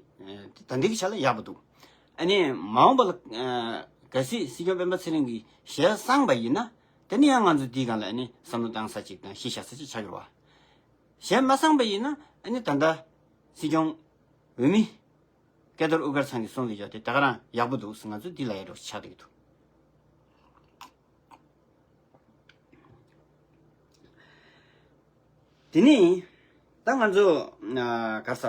ད་ལྟའི་གི་ཆ་ལ་ཡག་པོ་འདུག་ཨ་ནི་མ་འོངས་པ་ལ་གལ་སྲིད་སྲིད་སྐྱོང་སྤེན་པ་ཚེ་རིང་གི་ཞལ་གསངས་པ་ཡིན་ན་དེ་ནི་ཡང་ང་ཚོ་འདིའི་སྒང་ལ་ཨ་ནི་བསམ་བློ་བཏང་ས་ཅིག་དང་གཞི་བཞག་ས་ཅིག་ཆགས་ཀྱི་རེད་བ། ཞལ་མ་གསངས་པ་ཡིན་ན་ཨ་ནི་ད་ལྟ་སྲིད་སྐྱོང་འོས་མི་སྐལ་རྡོར་དབུ་དཀར་ཚང་གིས་གསུངས་ཡོད་དེ་ད་ག་རང་ཡག་པོ་འདུག་ང་ཚོ་འདི་ལ་ཡ་འགྲོ་ཆགས་བསྡད་ཀྱི་འདུག་དེ་ནས་ད་ང་ཚོ་ག་ས་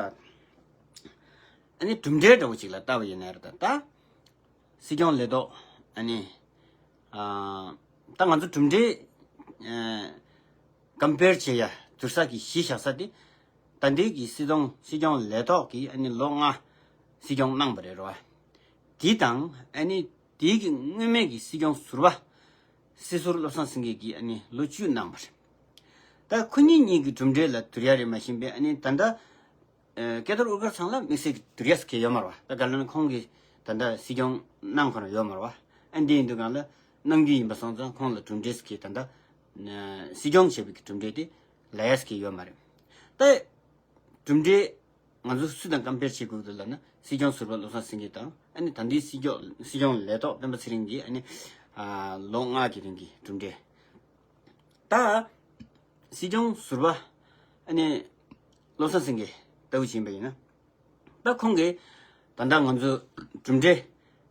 ཨ་ནི་གྲུབ་འབྲས་འདྲ་བོ་ཅིག་ལ་ལྟ་བ་ཡིན་ན་རེད། ད་ད་སྲིད་སྐྱོང་ལས་ཐོག་ཨ་ནི་ད་ང་ཚོ་གྲུབ་འབྲས་ཀམ་པེར་བྱེད་ཡ་བསྡུར་ས་གི་གཞི་བཞག་ས་དེ་ད་ལྟའི་གི་སྲིད་སྐྱོང་སྲིད་སྐྱོང་ལས་ཐོག་གི་ཨ་ནི་ལོ་ལྔ་སྲིད་སྐྱོང་གནང་བ་རེད་རོ། དེ་དང་ཨ་ནི་དེའི་གི་སྔོན་མའི་གི་སྲིད་སྐྱོང་ཟུར་པ། སྲིད་ཟུར་བློ་བཟང་སེང་གེ་གིས་ཨ་ནི་ལོ་བཅུ་གནང་བ་རེད། ད་ཁོ་གཉིས་གཉིས་ཀྱི་གྲུབ་འབྲས་ལ་བསྡུར་ཡ་རེད། མ་གཞི་པའི་ཨ་ནི་ད་ལྟ་སྐལ་རྡོར་དབུ་དཀར་ཚང་ལ་དམིགས་བསལ་གྱི་བསྡུར་ཡ་ཟེར་མཁན་ཡོད་མ་རེད་བ། ད་ག་ལ་ན་ཁོང་གིས་ད་ལྟ་སྲིད་སྐྱོང་གནང་ཁོ་རང་ཡོད་མ་རེད་བ། ཨ་འདི་ཡིན་དུས་གང་ལ་གནང་རྒྱུ་ཡིན་པ་སོང་ཙང་ཁོང་ལ་གྲུབ་འབྲས་ཟེར་མཁན་ད་ལྟ་སྲིད་སྐྱོང་བྱས་པའི་གི་གྲུབ་འབྲས་དེ་ལབ་ཡ་ཟེར་མཁན་ཡོད་མ་རེད། ད་གྲུབ་འབྲས། ང་ཚོ་སུ་དང་ཀམ་པེར་བྱེད་དགོས་འདུག་ལབ་ན་སྲིད་སྐྱོང་ཟུར་པ་བློ་བཟང་སེང་གེ་དང་ཨ་ནི་ད་ལྟའི་སྲིད་སྐྱོང་སྲིད་སྐྱོང་ལས་ཐོག་སྤེན་པ་ཚེ་རིང་གིས་ཨ་ནི་ལོ་ལྔ་གི་རིང་གི་གྲུབ་འབྲས་ ད་སྲིད་སྐྱོང་ཟུར་པ་ཨ་ནི་བློ་བཟང་སེང་གེ་ལྟ་བུ་ཕྱིན་པ་ཡིན་ན། ད་ཁོང་གིས་ད་ལྟ་ང་ཚོ་གྲུབ་འབྲས་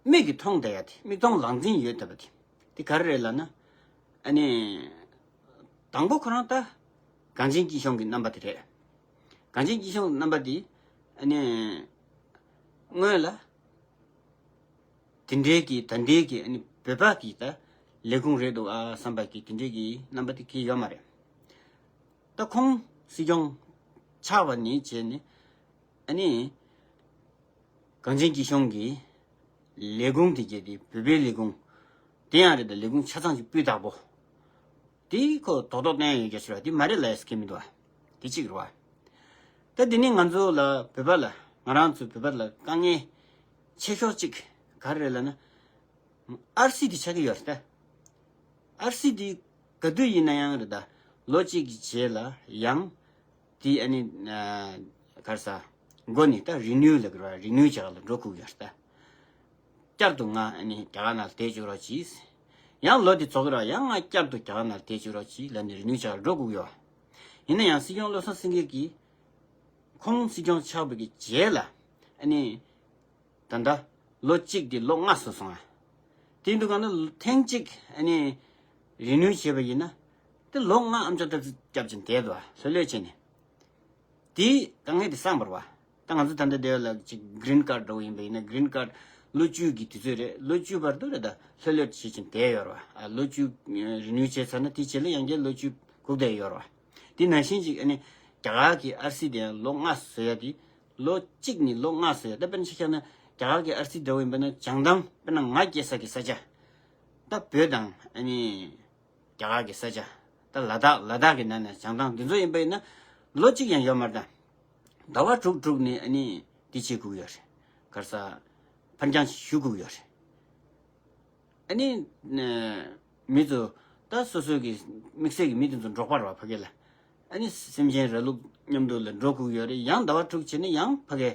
མིག་གིས་མཐོང་བསྡད་ཡ་དེ། མིག་མཐོང་ལག་འཛིན་ཡོད་བསྡད་པ་དེ། དེ་ག་རེ་རེད་ལབ་ན། ཨ་ནི་དང་པོ་ཁོ་རང་ད་གངས་ཅན་སྐྱིད་གཤོངས་ཀྱི་རྣམ་པ་དེ་རེད། གངས་ཅན་སྐྱིད་གཤོངས་རྣམ་པ་དེ་ཨ་ནི་སྔོན་ལ་དེ་འདྲའི་གི་ད་འདྲའི་གི་ཨ་ནི་བོད་པ་གི་ད་ལས་ཁུངས་རེད་འདུག་ཨ་བསམ་པ་གི་དེ་འདྲའི་གི་རྣམ་པ་དེ་གི་ཡོད་མ་རེད། ད་ཁོང་སྲིད་སྐྱོང་ཆགས་པ་ནས་བྱས་ནས་ཨ་ནི་གངས་ཅན་སྐྱིད་གཤོངས་ཀྱི་ལས་ཁུངས་དེ་གྱད་དེ་བོད་པའི་ལས་ཁུངས་དེ་ཡང་རེད། ད་ལས་ཁུངས་ཆ་ཚང་ཞིག་སྤུས་དག་པོ་དེ་ཁོ་རྡོག་རྡོག་བསྟན་ཡོད་རྒྱ་ཆེ་བ་དེ་མ་རེད་ལབ་ཡ་སྐད་མི་འདུག་ཨ། དེ་གཅིག་རེད་བ། ད་དེ་ནི་ང་ཚོ་ལ་བོད་པ་ལ་ང་རང་ཚོ་བོད་པ་ལ་དཀའ་ངལ་ཆེ་ཤོས་གཅིག་ག་རེ་རེད་ལབ་ན། ཨར་སི་དེ་ཆགས་ཀྱི་ཡོད་རེད་ད། ཨར་སི་དེ་ག་དུས་ཡིན་ན་ཡང་རེད་ད། ལོ་གཅིག་གི་རྗེས་ལ་ཡང་དེ་ཨ་ནི་ཨ་ག་རེ་ཟ། མགོ་ནས་ད་རི་ནིའུ་ལབ་ཀྱི་རེད་བ། རི་ནིའུ་བྱེད་ག་ལ་འགྲོ་དགོས་ཀྱི་ཡོད་རེད་ད། བསྐྱར་དུ་ང་ཨ་ནི་རྒྱ་གར་ནང་ལ་བསྡད་བཅུག་རོགས་གྱིས། ཡང་ལོ་དེ་རྫོགས་ཀྱི་རེད་བ། ཡང་ང་བསྐྱར་དུ་རྒྱ་གར་ནང་ལ་བསྡད་བཅུག་རོགས་གྱིས་ལབ་ནས་རི་ནིའུ་བྱེད་ག་ལ་འགྲོ་དགོས་ཀྱི་ཡོད་བ། ཡིན་ན་ཡང་སྲིད་སྐྱོང་བློ་བཟང་སེང་གེ་གིས་ཁོང་སྲིད་སྐྱོང་ཆགས་པའི་གི་རྗེས་ལ་ཨ་ནི་ད་ལྟ་ལོ་གཅིག་དེ་ལོ་ལྔ་བཟོས་སོང་ཨ། དེ་འདུག་ག་ན་ཐེངས་གཅིག་ཨ་ནི་རི་ནིའུ་བྱས་པ་ཡིན་ན་དེ་ལོ་ལྔ་ཨམ་ཅོག་ཏག་ཏག་བརྒྱབ་ཅིང་བསྡད་འདུག་ཨ། ལྷོད་ལྷོད་བྱས་ནས། དེའི་དཀའ་ངལ་དེ་སངས་པ་རེད་བ། ད་ང་ཚོ་ད་ལྟ་འདི་ལ་ཅིག་གི་རིན་ཀར་འདྲ་བོ་ཡིན་པ་ཡིན་ན། གི་རིན་ཀར་ལོ་བཅུ་གི་དུས་ཚོད་རེད། ལོ་བཅུ་བར་དུ་རེད་ད་ལྷོད་ལྷོད་བྱེད་ཅིང་བསྡད་ཡོད་རེད་བ། ཨ་ལོ་བཅུ་རི་ནིའུ་བྱས་ཚར་ན་དེའི་རྗེས་ལ་ཡང་བསྐྱར་ལོ་བཅུ་སྒུག་བསྡད་ཡོད་རེད་བ། དེ་ནང་བཞིན་ཅིག་ཨ་ནི་རྒྱ་གར་གྱི་ཨར་སི་དེ་ཡང་ལོ་ལྔ་བཟོ་ཡ་དེ། ལོ་གཅིག་ནས་ལོ་ལྔ་བཟོ་ཡ། ད་དཔེར་ན་ཆ་བཞག་ན་རྒྱ་གར་གྱི་ཨར་སི་འདྲ་བོ་ཡིན་པ་ན་བྱང་ཐང་དཔེར་ན་ང་སྐྱེས་ས་གི་ས་ཆ་ད་བོད་དང་ཨ་ནི་རྒྱ་གར་གྱི་ས་ཆ་ད་ལ་དྭགས་ལ་དྭགས་ཀྱི་ནང་ནས་བྱང་ཐང་འདི་ཚོ་ཡིན་པ་ཡིན་ན་ལོ་གཅིག་ཡང་ཡོད་མ་རེད་ད། ཟླ་བ་དྲུག་དྲུག་ནས་ཨ་ནི་འདི་བྱེད་དགོས་ཡོད་རེད། ག་རེ་ཟ། ཕར་འགྱངས་ཞུ་དགོས་ཡོད་རེད། ཨ་ནི་ཨ་མི་ཚོ་ད་སོ་སོའི་གི་དམིགས་བསལ་གྱི་མི་དེ་ཚོ་འབྲོག་པ་རེད་བ་ཕ་གི་ལ། ཨ་ནི་སེམས་ཅན་ར་ལུག་མཉམ་དུ་ལ་འགྲོ་དགོས་ཡོད་རེད། ཡང་ཟླ་བ་དྲུག་བྱས་ནས་ཡང་ཕ་གི་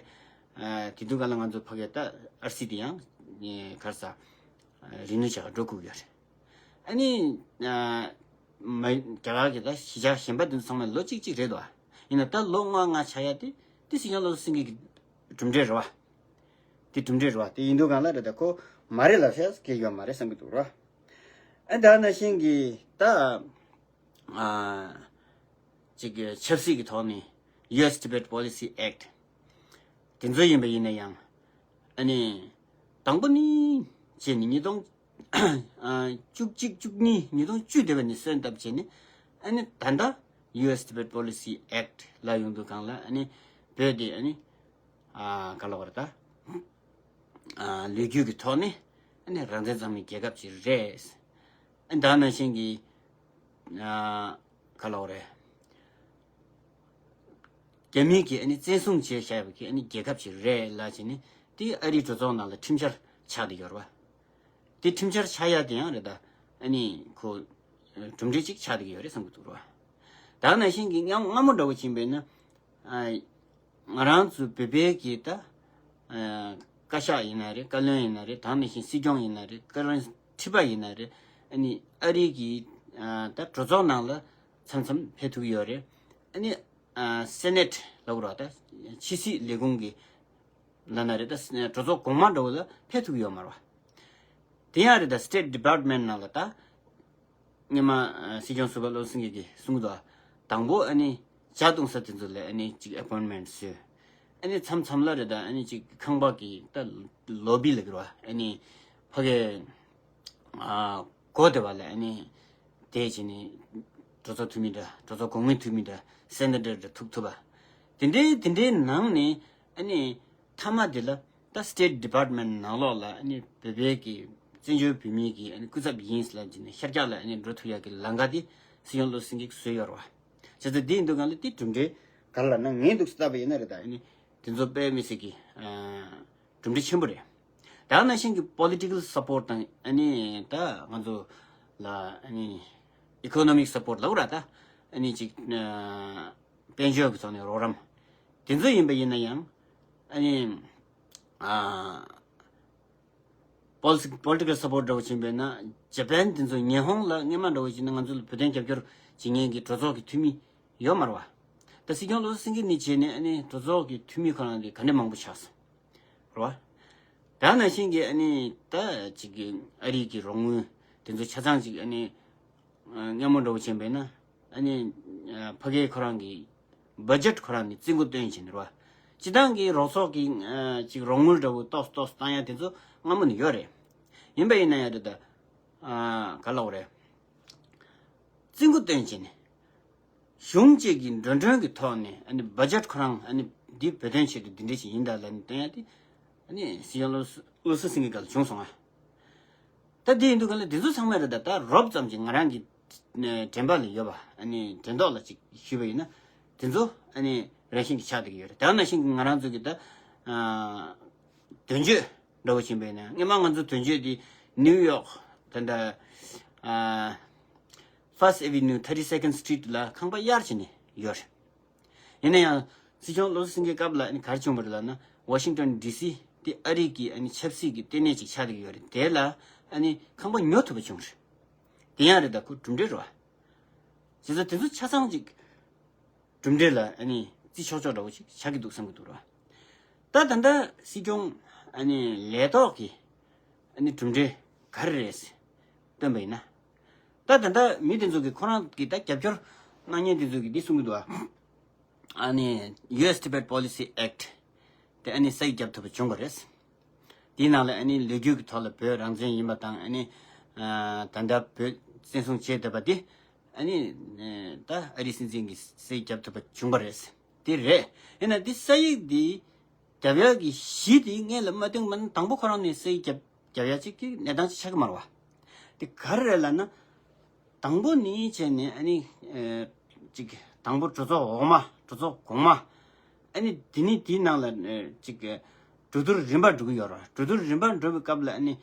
ཨ་དེ་དུས་ག་ལ་ང་ཚོ་ཕ་གི་ད་ཨར་སི་དེ་ཡང་ག་རེ་ཟ། རི་ནིའུ་བྱེད་ག་འགྲོ་དགོས་ཡོད་རེད། ཨ་ནི་ཨ་མ་རྒྱ་གར་གྱི་ད་གཞིས་ཆགས་གཞན་པ་དེ་ཚོ་ཚང་མ་ལོ་གཅིག་གཅིག་རེད་དོ། ཡིན་ན་ད་ལོ་ལྔ་ལྔ་ཆགས་ཡ་དེ་དེ་སྲིད་སྐྱོང་བློ་བཟང་སེང་གེ་གི་གྲུབ་འབྲས་རེད་བ། དེ་གྲུབ་འབྲས་རེད་བ། དེ་ཡིན་དུས་གང་ལ་རེད་ད་ཁོ་མ་རེད་ལབ་ཤེས་ཀྱི་ཡོད་མ་རེད་བསམ་གྱི་འདུག་ར། ཨ་ད་ནང་བཞིན་གྱི་ད་ཨ་ཅིག་གི་ཆབ་སྲིད་ཀྱི་ཐོག་ནས་ཡུ་ཨེས་Tibet Policy Act དེ་ཚོ་ཡིན་པ་ཡིན་ན་ཡང་ཨ་ནི་དང་པོ་ནི་བྱས་ནས་ཉིས་སྟོང་ཨ་བཅུ་གཅིག་བཅུ་གཉིས་ཉིས་སྟོང་བཅུ་དེ་བ་ནས་སོན་བཏབ་བྱས་ནས་ཨ་ནི་ད་ལྟ་ཡུ་ཨེས་Tibet Policy Act ལ་ཡོང་དུས་གང་ལ་ཨ་ནི་བོད་དེ་ཨ་ནི་ཨ་ག་ལ་བར་ད་ཨ་ལོ་རྒྱུས་ཀྱི་ཐོག་ནས་ཨ་ནི་རང་བཙན་གཙང་མའི་རྒྱལ་ཁབ་ཅིག་རེད། ཨ་ནི་ད་ནང་བཞིན་གྱི་ཨ་ག་ལ་བར་རྒྱ་མི་གིས་ཨ་ནི་བཙན་བཟུང་བྱས་བཞག་པའི་གི་ཨ་ནི་རྒྱལ་ཁབ་ཅིག་རེད་ལབ་བྱས་ནས་དེ་ཨ་རིའི་གྲོས་ཚོགས་ནང་ལ་ཁྲིམས་འཆར་ཆགས་བསྡད་ཡོད་རེད་བ། དེ་ཁྲིམས་འཆར་ཆགས་ཡ་དེ་ཡང་རེད་ད། ཨ་ནི་ཁོ་གྲུབ་འབྲས་ཅིག་ཆགས་བསྡད་ཡོད་རེད་བསམ་གྱི་འདུག་ར། ད་ནང་བཞིན་གྱི་སྔ་སྔ་མོ་འདྲ་བོ་ཕྱིན་པས་ན། ཨ་ང་རང་ཚོ་བོད་པའི་གི་ད་ཨ་བཀའ་ཤག་ཡིན་ན་རེད། བཀའ་བློན་ཡིན་ན་རེད། ད་ནང་བཞིན་སྲིད་སྐྱོང་ཡིན་ན་རེད། བཀའ་བློན་ཁྲི་པ་ཡིན་ན་རེད། ཨ་ནི་ཨ་རི་གི་ཨ་ད་གྲོས་ཚོགས་ནང་ལ་མཚམས་མཚམས་ཕེབས་ཐུབ་ཡོད་རེད། ཨ་ནི་ཨ་སེ་ནེ་ཊི་ལབ་དགོས་རེད་བ། ད་ཕྱི་སྲིད་ལས་ཁུངས་ཀྱི་ལབ་ན་རེད། ད་གྲོས་ཚོགས་གོང་མ་འདྲ་བོ་ལ་ཕེབས་ཐུབ་ཡོད་མ་རེད་བ། དེ་ཡང་རེད། ད་State Department ནང་ལ་ད་སྔོན་མ་ཨ་སྲིད་སྐྱོང་ཟུར་པ་བློ་བཟང་སེང་གེ་གིས་གསུངས་འདུག་དང་པོ་ཨ་ནི་ཇ་བཏུང་ས་དེ་ཚོ་ལ་ཨ་ནི་ཅིག་ཨེ་པོའིན་མེན་ཊི་བཟོས། ཨ་ནི་མཚམས་མཚམས་ལ་རེད། ད་ཨ་ནི་ཅིག་ཁང་པ་གི་ད་ལོ་བི་ལབ་ཀྱི་རེད་བ། ཨ་ནི་ཕ་གི་ཨ་སྒོ་དེ་བ་ལ་ཨ་ནི་དེ་བྱས་ནས་གྲོས་ཚོགས་འཐུས་མི་འདྲ། གྲོས་ཚོགས་གོང་མའི་འཐུས་མི་འདྲ། སེ་ནེ་ཊར་འདྲ་ཐུག་ཐུབ་པ། དེ་འདྲའི་དེ་འདྲའི་ནང་ནས་ཨ་ནི་མཐའ་མ་དེ་ལ་ད་State Department ནང་ལོགས་ལ་ཨ་ནི་བོད་པའི་གི་བཙན་བྱོལ་བོད་མིའི་གི་ཨ་ནི་སྐུ་ཚབ་ཡིན་ལབ་བྱས་ནས་ཤར་རྒྱག་ལ་ཨ་ནི་འགྲོ་ཐུབ་ཡག་གི་ལམ་ཁ་དེ་སྲིད་སྐྱོང་བློ་བཟང་སེང་གེས་བཟོས་ཡོད་རེད་བ། བྱས་ཙང་དེ་ཡིན་དུས་གང་ལ་དེ་གྲུབ་འབྲས་ག་རེ་ལབ་ན་ངས་འདུག་སེ་བལྟས་པ་ཡིན་ན་རེད། ད་ཨ་ནི་དེ་ཚོ་དཔེ་མི་སྲིད་ཀྱི་ཨ་གྲུབ་འབྲས་ཆེན་པོ་རེད། ད་ནང་བཞིན་གྱི་political support དང་ཨ་ནི་ད་ང་ཚོ་ལ་ཨ་ནི་economic support ལབ་ར། ད་ཨ་ནི་ཅིག་ཨ་དཔལ་འབྱོར་གྱི་ཐོག་ནས་རོགས་རམ་དེ་ཚོ་ཡིན་པ་ཡིན་ན་ཡང་ཨ་ནི་ཨ་ པོ་ལི་སི་པོ་ལི་ཊི་ཀལ་སཔོར་ཊི་འདྲ་བོ་བྱས་པས་ན་ཇ་པན་དེ་ཚོ་ཉི་ཧོང་ལ་སྔོན་མ་འདྲ་བོ་བྱས་ན་ང་ཚོ་ལ་བོད་དོན་རྒྱབ་སྐྱོར་བྱེད་མཁན་གྱི་གྲོས་ཚོགས་ཀྱི་འཐུས་མི་ཡོད་མ་རེད་བ། ད་སྲིད་སྐྱོང་བློ་བཟང་སེང་གེ་ནས་བྱས་ནས་ཨ་ནི་གྲོས་ཚོགས་ཀྱི་འཐུས་མི་ཁོ་རང་དེ་ག་འདྲ་མང་པོ་ཆགས་སོང་རེད་བ། ད་ནང་བཞིན་གྱི་ཨ་ནི་ད་ཅིག་གི་ཨ་རི་གི་རོགས་དངུལ་དེ་ཚོ་ཆ་ཚང་ཅིག་ཨ་ནི་སྔ་མོ་འདྲ་བོ་བྱས་པས་ན་ཨ་ནི་ཕ་གིའི་ཁོ་རང་གི་བ་ཇེཊ་ཁོ་རང་ནས་རྩིས་འགོ་བཏོན་བྱས་ནས་རེད་བ། སྤྱི་བཏང་གི་རོགས་ཚོགས་ཀྱི་ཅིག་རོགས་དངུལ་འདྲ་བོ་ཏོག་ཙམ་ཏོག་ཙམ་བཏང་ཡ་དེ་ཚོ་སྔ་མོ་ནས་ཡོད་རེད། ཡིན་པ་ཡིན་ན་ཡང་རེད་ད། ག་ལབ་དགོས་རེད། རྩིས་འགོ་བཏོན་བྱས་ནས། གཞུང་གཅིག་གི་འགྲོ་གྲོན་གྱི་ཐོག་ནས་ཨ་ནི་བ་ཇེཊ་ཁོ་རང་ཨ་ནི་འདི་བོད་དོན་ཆེད་དུ་འདི་འདྲ་ཞིག་ཡིན་ད་ལབ་ནས་བཏོན་ཡ་དེ་ཨ་ནི་སྲིད་སྐྱོང་བློ་བཟང་སེང་གེ་སྐབས་ལ་བྱུང་སོང་ང་། ད་འདི་ཡིན་དུས་ག་ལ་འདི་ཚོ་ཚང་མ་རེད་ད། ད་རོབ་ཙམ་གྱིས་ང་རང་གི་དྲན་པ་ལ་ཡོད་པ་ཨ་ནི་དྲན་ཐོག་ལ་ཅིག་ཞུས་པ་ཡིན་ན། དེ་ཚོ་ཨ་ནི་རང་བཞིན་གྱིས་ཆགས་བསྡད་ཀྱི་ཡོད་རེད། དེ་ནང་བཞིན་གྱི་ང་རང་ཚོ་གི་ད་དོན་གཅོད་འདྲ་བོ་ཕྱིན་པས་ན་སྔོན་མ་ང་ཚོ་དོན་གཅོད་དེ་ནིའུ་ཡོག་ད་ལྟ་First Avenue Thirty Second Street ལ་ཁང་པ་གཡར་བྱས་ནས་ཡོད་རེད། ཡིན་ན་ཡང་སྲིད་སྐྱོང་བློ་བཟང་སེང་གེའི་སྐབས་ལ་ཨ་ནི་ག་རེ་བྱུང་བ་རེད་ལབ་ན། ཝ་ཤིང་ཊོན་ཌི་སི་དེ་ཨ་རི་གི་ཨ་ནི་ཆབ་སྲིད་ཀྱི་ལྟེ་གནས་ཅིག་ཆགས་བསྡད་ཀྱི་ཡོད་རེད། དེ་ལ་ཨ་ནི་ཁང་པ་ཉོ་ཐུབ་པ་བྱུང་རེད། དེ་ཡང་རེད་ད། ཁོ་གྲུབ་འབྲས་རེད་བ། བྱས་ཙང་དེ་ཚོ་ཆ་ཚང་ཅིག་གྲུབ་འབྲས་ལ་ཨ་ནི་བརྩི་ཆོག་ཆོག་འདྲ་བོ་ཅིག་ཆགས་ཀྱི་འདུག་བསམ་གྱི་འདུག་ར། ད་ད་ལྟ་སྲིད་སྐྱོང་ཨ་ནི་ལས་ཐོག་གི་ཨ་ནི་གྲུབ་འབྲས་ག་རེ་རེད་སྟོན་པ་ཡིན་ན། ད་ད་ལྟ་མི་དེ་ཚོ་གིས་ཁོ་རང་གི་ད་རྒྱབ་སྐྱོར་གནང་མཁན་དེ་ཚོ་གིས་འདི་གསུང་གི་འདུག་ཨ། ཨ་ནི་ཡུ་ཨེས་Tibet Policy Act དེ་ཨ་ནི་སའིན་རྒྱབ་ཐུབ་པ་བྱུང་བ་རེད། དེའི་ནང་ལ་ཨ་ནི་ལོ་རྒྱུས་ཀྱི་ཐོག་ལ་བོད་རང་བཙན་ཡིན་པ་དང་ཨ་ནི་ད་ལྟ་བོད་བཙན་བཟུང་བྱས་བསྡད་པ་དེ་ཨ་ནི་ད་ཨ་རིའི་སྲིད་འཛིན་གྱིས་སའིན་རྒྱབ་ཐུབ་པ་བྱུང་བ་རེད། དེ་རེད། ཡིན་ན་དེ་སའིན་དེ་རྒྱབ་ཡག་གི་གཞི་དེ་སྔོན་ལ་མ་བཏོན་པ་ན་དང་པོ་ཁོ་རང་ནས་སའིན་རྒྱབ་རྒྱབ་ཡག་ཅིག་གི་གནས་སྟངས་ཅིག་ཆགས་ཀྱི་མ་རེད་བ། དེ་ག་རེ་རེད་ལབ་ན། དང་པོ་ནས་བྱས་ནས་ཨ་ནི་ཅིག་དང་པོ་གྲོས་ཚོགས་འོག་མ་གྲོས་ཚོགས་གོང་མ། ཨ་ནི་དེ་ནས་དེའི་ནང་ལ་ཅིག་གྲོས་བསྡུར་རིམ་པ་འགྲོ་གི་ཡོད་རེད། གྲོས་བསྡུར་རིམ་པ་འགྲོ་བའི་སྐབས་ལ་ཨ་ནི་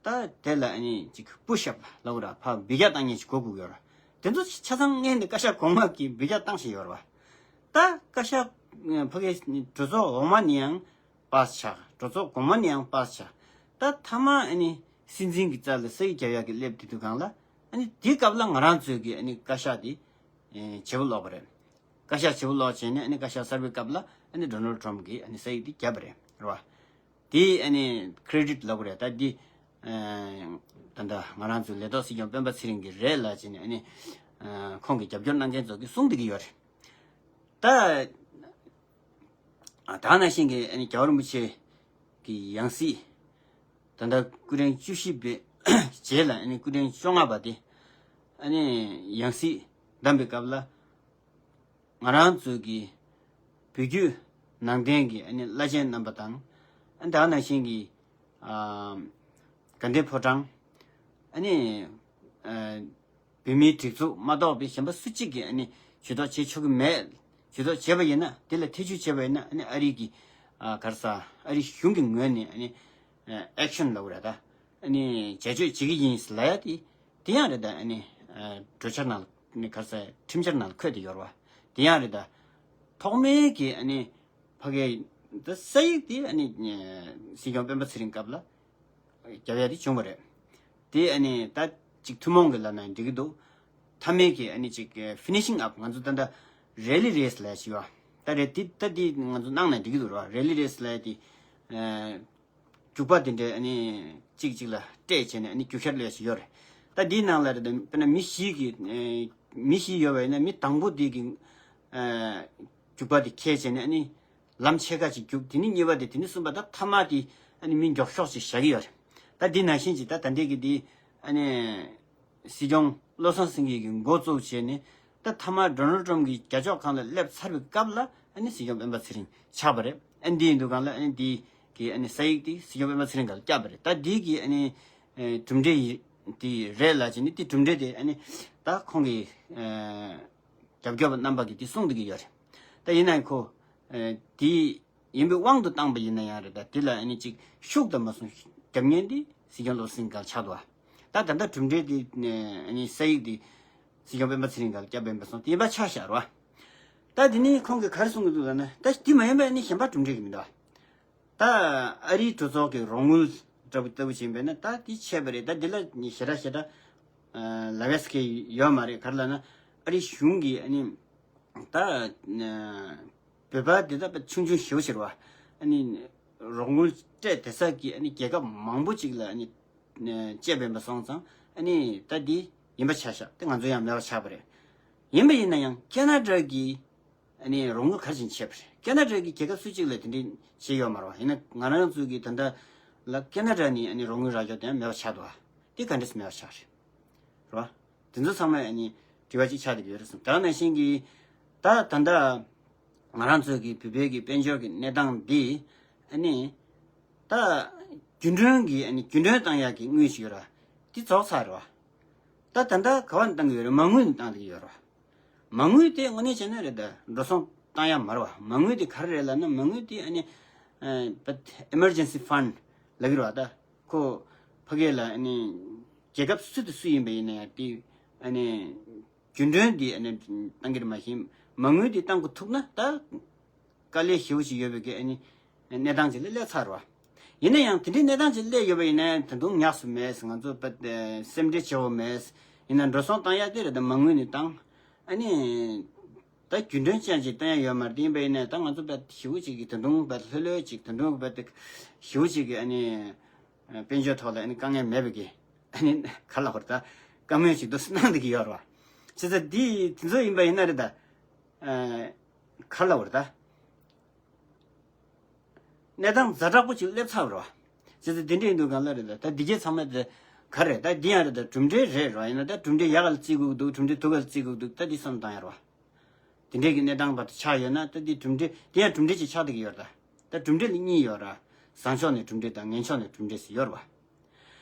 ད་དེ་ལ་ཨ་ནི་ཅིག་པུ་ཤ་ཨབ་ལབ་དགོས་རེད། ཕར་འབུད་རྒྱག་བཏང་མཁན་ཞིག་དགོས་དགོས་ཡོད་རེད། དེ་ཚོ་ཆ་ཚང་སྔོན་ནས་བཀའ་ཤག་གོང་མ་གིས་འབུད་རྒྱག་བཏང་བཞིན་ཡོད་རེད་བ། ད་བཀའ་ཤག་ཕ་གིའི་གྲོས་ཚོགས་འོག་མ་ནས་ཡང་པཱ་སི་ཆགས། གྲོས་ཚོགས་གོང་མ་ནས་ཡང་པཱ་སི་ཆགས། ད་མཐའ་མ་ཨ་ནི་སྲིད་འཛིན་གྱི་རྩ་ལ་སའིན་རྒྱབ་ཡག་གི་སླེབས་དེ་དུས་སྒང་ལ་ཨ་ནི་དེའི་སྐབས་ལ་ང་རང་ཚོའི་གི་ཨ་ནི་བཀའ་ཤག་དེ་ཨེ་བརྗེ་པོ་ལོག་པ་རེད། བཀའ་ཤག་བརྗེ་པོ་ལོག་བྱས་ནས་ཨ་ནི་བཀའ་ཤག་གསར་པའི་སྐབས་ལ་ཨ་ནི་ཌོ་ནལ་ཊམ་གྱིས་ཨ་ནི་སའིན་དེ་བརྒྱབ་པ་རེད། རེད་བ། དེ་ཨ་ནི་ཀི་རེ་ཌིཊ་ལབ་དགོས་རེད། ད་འདི་ཨེ་ད་ལྟ་ང་རང་ཚོའི་ལས་ཐོག་སྲིད་སྐྱོང་སྤེན་པ་ཚེ་རིང་གི་རེད་ལབ་བྱས་ནས་ཨ་ནི་ཨེ་ཁོང་གི་རྒྱབ་སྐྱོར་གནང་མཁན་ཚོ་གིས་གསུང་བསྡད་ཀྱི་ཡོད་རེད། ད་ད་ནང་བཞིན་གྱི་ཨ་ནི་རྒྱལ་བ་རིན་པོ་ཆེ་གི་ཡང་སྲིད་ད་ལྟ་སྐུ་ཕྲེང་བཅུ་བཞི་པའི་རྗེས་ལ་ཨ་ནི་སྐུ་ཕྲེང་བཅོ་ལྔ་པ་དེ་ཨ་ནི་ཡང་སྲིད་བདམས་པའི་སྐབས་ལ། ང་རང་ཚོའི་གི་བོད་བརྒྱུད་ནང་བསྟན་གྱི་ཨ་ནི་བླ་ཆེན་རྣམ་པ་དང་། ཨ་ནི་ད་ག་ནང་བཞིན་གྱི་ཨ་དགའ་ལྡན་ཕོ་བྲང་། ཨ་ནི་ཨ་བོད་མིའི་སྒྲིག་འཛུགས་མ་གཏོགས་པའི་གཞན་པ་སུ་གཅིག་གིས་ཨ་ནི་ཇུས་གཏོགས་བྱེད་ཆོག་གི་མེད། ཇུས་གཏོགས་བྱས་པ་ཡིན་ན། དེ་ལ་ཐེ་བྱུས་བྱས་པ་ཡིན་ན་ཨ་ནི་ཨ་རི་གི་ཨ་ག་རེ་ཟ། ཨ་རི་གཞུང་གི་ངོས་ནས་ཨ་ནི་ཨེག་ཤན་ལབ་དགོས་རེད་ད། ཨ་ནི་བྱ་སྤྱོད་བྱེད་ཀྱི་ཡིན་ལབ་ཡ་དེ། དེ་ཡང་རེད་ད། ཨ་ནི་ཨ་གྲོས་འཆར་ནང་ལ་ནི་ག་རེ་ཟ། ཁྲིམས་འཆར་ནང་ལ་འཁོད་དེ་ཡོད་རེད་བ། དེ་ཡང་རེད་ད། ཐོག་མའི་གི་ཨ་ནི་ཕ་གིའི་ད་ས་ཡིག་དེ་ཨ་ནི་ཨ་སྲིད་སྐྱོང་སྤེན་པ་ཚེ་རིང་སྐབས་ལ་རྒྱབ་ཡ་དེ་བྱུང་བ་རེད། དེ་ཨ་ནི་ད་ཅིག་ཐུན་མོང་གི་ལབ་ན་འགྲིག་གི་འདུག་མཐའ་མའི་གི་ཨ་ནི་ཅིག་ཨ་ཕི་ནི་ཤིང་ཨབ། ང་ཚོ་ད་ལྟ་རེ་ལི་རེས་ལབ་ཡ་ཞིག་ཡོད། ད་རེད། དེ་ད་དེ་ང་ཚོ་གནང་ན་འགྲིག་གི་འདུག་ར། རེ་ལི་རེས་ལབ་ཡ་དེ་ཨ་རྒྱུག་པ་དེ་འདྲའི་ཨ་ནི་གཅིག་གཅིག་ལ་སྤྲད་བྱས་ནས་ཨ་ནི་རྒྱུག་ཤར་ལས་ཤིག་ཡོད་རེད། ད་འདིའི་ནང་ལ་རེད། ད་དཔེར་ན་མི་བཞི་གི་ཨ་མི་བཞི་ཡོད་པ་ཡིན་ན་མི་དང་པོ་དེ་གི་ཨ་རྒྱུག་པ་དེ་འཁྱེར་བྱས་ནས་ཨ་ནི་ལམ་ཕྱེད་ཀ་ཅིག་རྒྱུག་དེ་ནི་གཉིས་པ་དེ། དེ་ནི་གསུམ་པ། ད་མཐའ་མ་དེ་ཨ་ནི་མི་མགྱོགས་ཤོས་ཅིག་བཞག་གི་ཡོད་རེད། ད་འདི་ནང་བཞིན་ཅིག་ད་ད་འདི་གི་དེ་ཨ་ནི་སྲིད་སྐྱོང་བློ་བཟང་སེང་གེ་གིས་འགོ་བཙུགས་བྱས་ནས། ད་མཐའ་མ་ཌོ་ནལ་ཊམ་གྱི་རྒྱ་ཕྱོགས་སྒང་ལ་སླེབས་ཚར་བའི་སྐབས་ལ་ཨ་ནི་སྲིད་སྐྱོང་སྤེན་པ་ཚེ་རིང་ཆགས་པ་རེད། ཨ་ནི་འདི་ཡིན་དུས་སྒང་ལ་ཨ་ནི་འདི་གི་ཨ་ནི་ས་ཡིག་དེ་སྲིད་སྐྱོང་སྤེན་པ་ཚེ་རིང་སྒང་ལ་བསྐྱབས་པ་རེད། ད་འདི་གི་ཨ་ནི་ཨེ་གྲུབ་འབྲས་ཡི་དེ་རེད་ལབ་བྱས་ནས། དེ་གྲུབ་འབྲས་དེ་ཨ་ནི་ད་ཁོང་གི་ཨེ་རྒྱབ་སྐྱོར་བ་རྣམ་པ་གིས་དེ་གསུང་བསྡད་ཀྱི་ཡོད་རེད། ད་ཡིན་ནའང་ཁོ་ཨེ་དེ་ཡིན་པའི་དབང་དུ་བཏང་པ་ཡིན་ན་ཡང་རེད། ད་དེ་ལ་ཨ་ནི་ཅིག་ཤུགས་དང་མ་སོང་རྒྱབ་མཁན་དེ་སྲིད་སྐྱོང་བློ་བཟང་སེང་གེ་ཆགས་འདུག་ཨ། ད་ད་ལྟ་གྲུབ་འབྲས་དེ་ཨ་ནི་ས་ཡིག་དེ་སྲིད་སྐྱོང་སྤེན་པ་ཚེ་རིང་སྒང་ལ་བསྐྱབས་པ་ཡིན་པ་སོང་། དེ་ཡིན་པ་ཆ་བཞག་རོགས། ད་དེ་ནས་ཁོང་གིས་ག་རེ་གསུང་གི་འདུག་ལབ་ན། ད་དེ་མ་ཡིན་པ་ཨ་ནི་གཞན་པ་གྲུབ་འབྲས་ཀྱི་མི་འདུག་ཨ། ད་ཨ་རིའི་གྲོས་ཚོགས་ཀྱི་རོགས་དངུལ་ ལྟ་བུ་ལྟ་བུ་བྱས་པས་ན་ད་དེ་ཆད་པ་རེད། ད་འདི་ལ་ཞེ་དྲག་ཞེ་དྲག་ལབ་ཡས་ཀྱི་ཡོད་མ་རེད། ག་རེ་ལབ་ན་ཨ་རི་གཞུང་གིས་ཨ་ནི་ད་བོད་པ་འདི་ད་ཆུང་ཆུང་ཞེ་པོ་ཅིག་རེད་བ། ཨ་ནི་རོགས་དངུལ་སྤྲད་བསྡད་ས་གི་ཨ་ནི་རྒྱལ་ཁབ་མང་པོ་ཅིག་ལ་ཨ་ནི་སྤྲད་པ་ཡིན་པ་སོང་ཙང་ཨ་ནི་ད་འདི་ཡིན་པ་ཆ་བཞག་དེ་ང་ཚོ་ཡང་མེད་པ་ཆགས་པ་རེད། ཡིན་པ་ཡིན་ན་ཡང་ཁེ་ན་ཌ་གི་ཨ་ནི་རོགས་དངུལ་ག་རེ་བྱས་ནས་བྱས་པ་རེད། ཁེ་ན་ཌ་གི་རྒྱལ་ཁབ་སུ་གཅིག་ལ་དེ་འདྲའི་བྱས་ཡོད་མ་རེད་བ། ཡིན་ན་ང་རང་ཚོ་གི་ད་ལྟ་ལ་ཁེ་ན་ཌ་ནས་ཨ་ནི་རོགས་དངུལ་རག་རྒྱུ་དེ་ཡང་མེད་པ་ཆགས་འདུག་བ། དེ་ག་འདྲས་སེ་མེད་པ་ཆགས་རེད། རེད་བ། དེ་ཚོ་ཚང་མ་ཨ་ནི་དྲི་བ་གཅིག་ཆགས་བསྡད་ཀྱི་ཡོད་རེད་བསམ། དེ་ནང་བཞིན་གྱི་ད་ད་ལྟ་ང་རང་ཚོ་གི་བོད་པའི་གི་དཔལ་འབྱོར་གྱི་གནས་སྟངས་འདི་ཨ་ནི་ད་རྒྱུན་གྲོན་གྱི་ཨ་ནི་རྒྱུན་གྲོན་བཏང་ཡག་གི་དངུལ་ཞིག་ཡོད་ར། དེ་རྫོགས་ཚར་རེད་བ། ད་ད་ལྟ་ག་བ་ནས་བཏང་གི་ཡོད་རེད། མ་དངུལ་ནས་བཏང་བསྡད་ཀྱི་ཡོད་རེད་བ། མ་དངུལ་དེ་དངོས་གནས་བྱས་ན་རེད་ད་འགྲོ་སོང་བཏང་ཡག་མ་རེད་བ། མ་དངུལ་དེ་ག་རེ་རེད་ལབ་ན་མ་དངུལ་དེ་ཨ་ནི་ཨ་but emergency fund ལབ་ཀྱི་རེད་བ། ད་ཁོ་ཕ་གི་ལ་ཨ་ནི་རྒྱལ་ཁབ་སུ་དང་སུ་ཡིན་པ་ཡིན་ན་ཡང་དེ་ཨ་ནི་རྒྱུན་གྲོན་དེ་ཨ་ནི་བཏང་གི་རེད། མ་གཞི་མ་དངུལ་དེ་བཏང་དགོས་ཐུག་ན་ད་དཀའ་ལས་ཞེ་པོ་ཞིག་ཡོད་པའི་གི་ཨ་ནི་གནས་སྟངས་ཅིག་ལ་སླེབས་ཚར་བ། ཡིན་ན་ཡང་དེ་འདྲའི་གནས་སྟངས་ཅིག་སླེབས་ཡོད་པ་ཡིན་ན་ད་དུང་ཉག་སུ་མེད། ང་ཚོ་པ་སེམས་ཁྲལ་བྱེད་འོ་མེད། ཡིན་ན་འགྲོ་སོང་བཏང་ཡག་དེ་རེད་ད་མ་དངུལ་ནས་བཏང་། ཨ་ནི་ད་རྒྱུན་གྲོན་ཅན་ཅིག་བཏང་ཡག་ཡོད་མ་རེད། ཡིན་པ་ཡིན་ན་ད་ང་ཚོ་པ་ཞེ་པོ་ཅིག་གི་ད་དུང་པ་ལྷོད་ལྷོད་ཅིག་ད་དུང་པ་ཞེ་པོ་ཅིག་གི་ཨ་ནི་དཔལ་འབྱོར་ཐོག་ལ་ཨ་ནི་དཀའ་ངལ་མེད་པའི་གི་ཨ་ནི་ག་ལབ་དགོས་རེད་ད་བཀའ་མོལ་ཅིག་འདུག་སེ་གནང་བསྡད་ཀྱི་ཡོད་རེད་བ། བྱས་ཙང་འདི་དེ་ཚོ་ཡིན་པ་ཡིན་ན་རེད་ད་ག་ལབ་དགོས་རེད་ད། གནས་སྟངས་ཛ་དྲག་པོ་ཅིག་སླེབས་ཚར་བ་རེད་བ། བྱས་ཙང་དེ་འདྲ་ཡིན་དུས་གང་ལ་རེད་ད། ད་འདི་གའི་ཚང་མ་དེ་ག་རེད་ད། འདི་ཡང་རེད་ད། གྲུབ་འབྲས་རེད་རེད་བ། ཡིན་ན་ད་གྲུབ་འབྲས་ཡག་ག་ལ་བརྩི་དགོས་ཀྱི་འདུག་གྲུབ་འབྲས་སྡུག་ག་ལ་བརྩི་དགོས་ཀྱི་འདུག་ད་འདི་བསམ་བཏང་ཡ་རེད་བ། དེ་འདྲས་ཀྱི་གནས་སྟངས་བར་དུ་ཆགས་ཡོད་ན་ད་འདི་གྲུབ་འབྲས་དེ་ཡང་གྲུབ་འབྲས་ཅིག་ཆགས་བསྡད་ཀྱི་ཡོད་རེད་ད། ད་གྲུབ་འབྲས་ལ་གཉིས་ཡོད་ར། བཟང་ཕྱོགས་ནས་གྲུབ་འབྲས་དང་ངན་ཕྱོགས་ནས་གྲུབ་འབྲས་ཟེར་ཡོད་རེད་